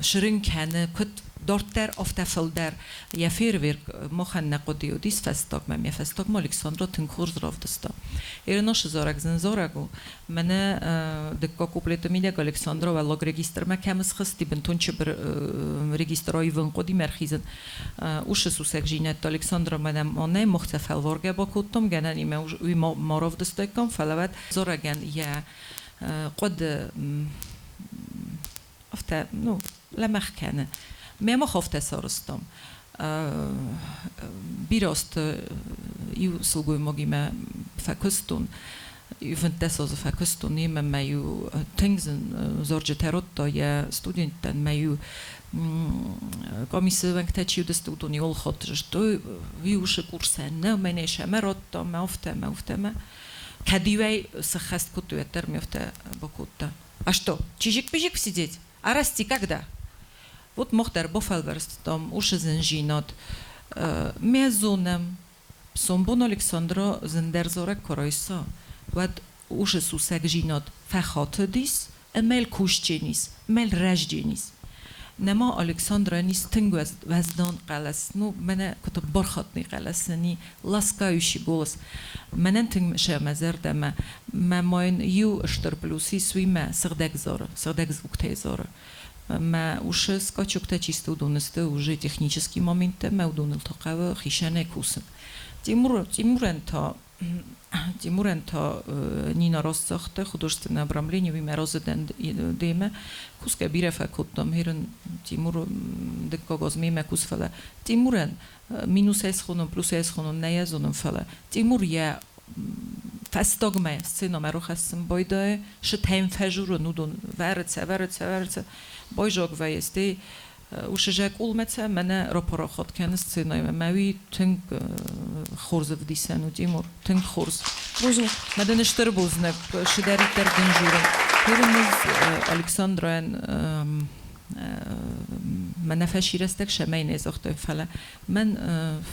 сырын кӕны, куыд дарддӕр, афтӕ фылдӕр. Йӕ фейерверк махӕн нӕ хъуыди уыдис фӕстагмӕ. Ме фӕстагмӕ Александра тынг хорз равдыста. Ирыносы зарӕг зын зарӕг у. Мӕнӕ дыккаг куплеты мидӕг Александра уӕллаг регистрмӕ кӕм схызти, бынтон чыбыр регистр аивын хъуыди мӕ ӕрхизын. Усы сусӕгдзинӕдтӕ Александра мӕнӕ мӕнӕй мохтӕ фӕлваргӕ бакодтам, гӕнӕн имӕ уый ма равдыстаиккам, фӕлӕ уӕд зарӕгӕн йӕ хъуыды афтӕ, ну, лӕмӕгъ кӕны. Мӕ мах афтӕ сарӕзтам. Бирӕ азты иу сылгоймагимӕ фӕкуыстон, 15 азы фӕкуыстон йемӕ мӕ-иу тынг зын зарджытӕ радта йӕ студенттӕн, мӕ-иу комиссы уӕнгтӕ чи уыдысты, уыдон иу алхатт зыдтой, уый усы курсӕн нӕ, мӕнӕй сӕмӕ радта, мӕ афтӕ, мӕ афтӕ, мӕ кӕд-иу ӕй сыххӕст кодтой, уӕддӕр ме афтӕ бакодта. А что, чижик-пижик сидеть? А расти когда? Вот мах дӕр бафӕлвӕрстам уышы зынзинад. Мӕ зонӕм, сомбон Александра зындӕр зарӕг куы райса, уӕд уышы сусӕгзинад фӕхатыдис ӕмӕ йыл кусдженис, ӕмӕ йыл рӕздженис. Нӕма Александрӕн ис тынг уӕздан хъӕлӕс, ну, мӕнӕ куыд бархатный хъӕлӕс ын и, ласкающий голос. Мӕнӕн тынг мысы мӕ зӕрдӕмӕ. Мӕ ма йын иу стыр плюс ис, уый мӕ сыгъдӕг зары, сыгъдӕг звуктӕй зары. Мӕ усы скачоктӕ чисто уыдон сты уже технический моменттӕ, мӕ уыдоныл та хъӕуы хицӕнӕй кусын. Тимур, Тимурӕн та Тимурӕн та Нина раст загъта, художественное обрамление уый мӕ разы дӕн демӕ. Кусгӕ бирӕ фӕкодтам, херын Тимур дыккаг аз мемӕ кус, фӕлӕ Тимурӕн минусӕй схонон, плюсӕй схонон, нӕ йӕ зонын, фӕлӕ Тимур йӕ фӕстагмӕ сценӕмӕ рахӕссын байдайы, сытӕм фӕжурын, уыдон вӕрыцӕ, вӕрыцӕ, вӕрыцӕ, байзаг вӕййы, стӕй уышы зӕкъулмӕ цӕ мӕнӕ рапарахат кӕны сценӕймӕ. Мӕ уый тынг хорз ӕвдисӕн у, Тимур, тынг хорз. Бузныг. Мӕ дын стыр бузныг, цыдӕриддӕр дын журын. Херын ӕз Александрӕн мӕнӕ фӕсирӕстӕг сӕмӕй не загътой, фӕлӕ мӕн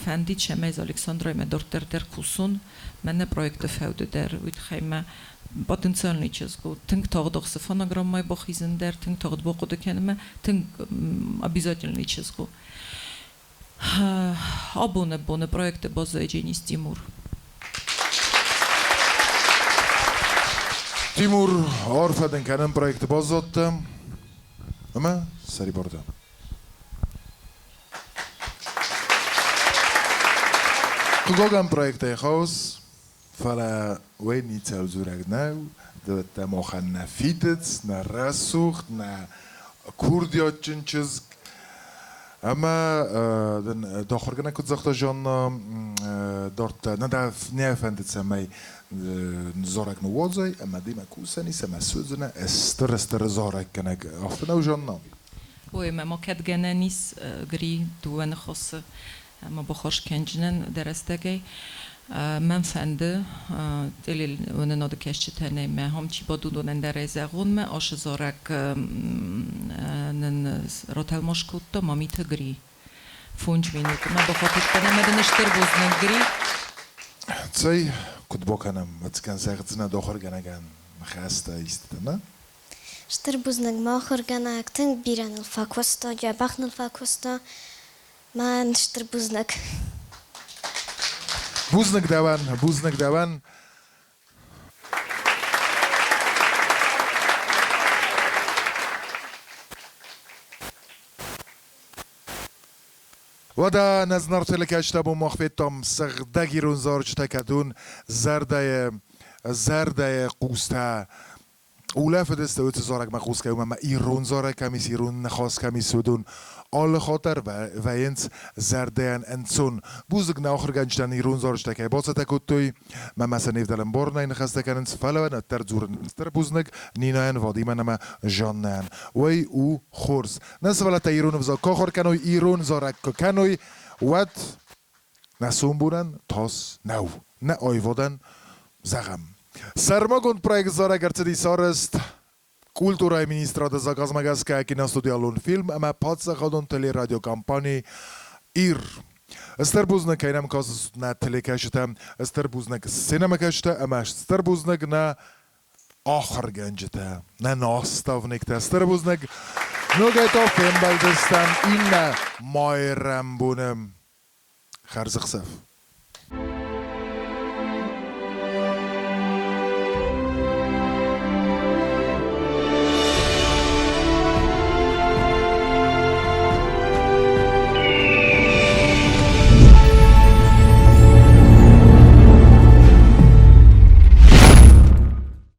фӕндид сӕмӕй ӕз Александрӕимӕ дарддӕр дӕр кусон, мӕнӕ проекты фӕуды дӕр, уый тыххӕй мӕ потенциальный чызг у. Тынг тагъд ӕхсы фонограммӕйы бахизын дӕр, тынг тагъд бахъуыды кӕнынмӕ, тынг обязательный чызг у. Абоны боны проекты баззайдженис Тимур. Тимур, арфӕ дын кӕнӕм проекты баззадтӕ ӕмӕ сӕрибар дӕ. Хъыгагӕн проектӕй хауыс, фӕлӕ уый ницӕуыл дзурӕг нӕу, ды махӕн нӕ фидыц, нӕ рӕсугъд, нӕ курдиатджын чызг. Ӕмӕ дын дохуыргӕнӕг куыд загъта Жанна, дардта нӕ дӕ нӕ фӕнды, цӕмӕй зарӕг ныууадзай ӕмӕ демӕ кусӕн ис ӕмӕ суыдзынӕ стыр-стыр зарӕггӕнӕг. Афтӕ нӕу, Жанна? Ой, ӕмӕ ма кӕд гӕнӕн ис, Гри, дыууӕ ныхасы ма баххуыс кӕнджынӕн дӕ рӕстӕгӕй. Мӕн фӕнды телеуынынады кӕсджытӕн ӕмӕ ам чи бады, уыдонӕн дӕр ӕй зӕгъон, мӕ ашы зарӕг нын ратӕлмац кодта Мамиты Гри. Фондз минуты мӕ бахатыр кӕн ӕмӕ дын стыр бузныг, Гри. Цӕй, куыд бакӕнӕм, ӕцӕгӕн зӕгъдзынӕ дохуыргӕнӕгӕн ныхӕстӕ истытӕ, нӕ? Стыр бузныг, мӕ ахуыргӕнӕг, тынг бирӕ ныл фӕкуыста, дзӕбӕх ныл фӕкуыста. Мӕн стыр бузныг. Бузныг дӕуӕн, бузныг дӕуӕн. Уӕдӕ нӕ зынаргъ телекӕсджытӕ абон мах федтам сыгъдӕг ирон зарджытӕ кӕдон зӕрдӕйы зӕрдӕйы хъустӕ улӕфыдысты уыцы зарӕгмӕ хъусгӕ, уымӕн ӕмӕ ирон зарӕг кӕм ис, ирон ныхас кӕм ис, уыдон алы хатт дӕр вӕййынц зӕрдӕйӕн ӕнцон. Бузныг нӕ ахуыргӕнджытӕн ирон зарджытӕ кӕй бацӕттӕ кодтой, мӕ мӕ сӕ не вдӕлӕм бӕрнӕй ныхӕстӕ кӕнынц, фӕлӕ уӕддӕр дзурын стыр бузныг Нинӕйӕн, Вадимӕн ӕмӕ Жаннӕйӕн. Уый у хорз. Нӕ сывӕллӕттӕ ирон ӕвзаг куы ахуыр кӕной, ирон зарӕг куы кӕной, уӕд нӕ сомбонӕн тас нӕу, нӕ аивадӕн зӕгъӕм. Сӕрмагонд проект зарӕг ӕрцыдис арӕзт Культурӕйы министрады заказмӕ гӕсгӕ киностудиалон фильм ӕмӕ паддзахадон телерадиокомпани «Ир». Стыр бузныг, кӕй нӕм кӕсыс нӕ телекӕсджытӕ, стыр бузныг сценӕмӕкӕсджытӕ ӕмӕ стыр бузныг нӕ ахуыргӕнджытӕ, нӕ наставниктӕ. Стыр бузныг! Ногӕй та фембӕлдыстӕм иннӕ майрӕмбоны. Хӕрзӕхсӕв!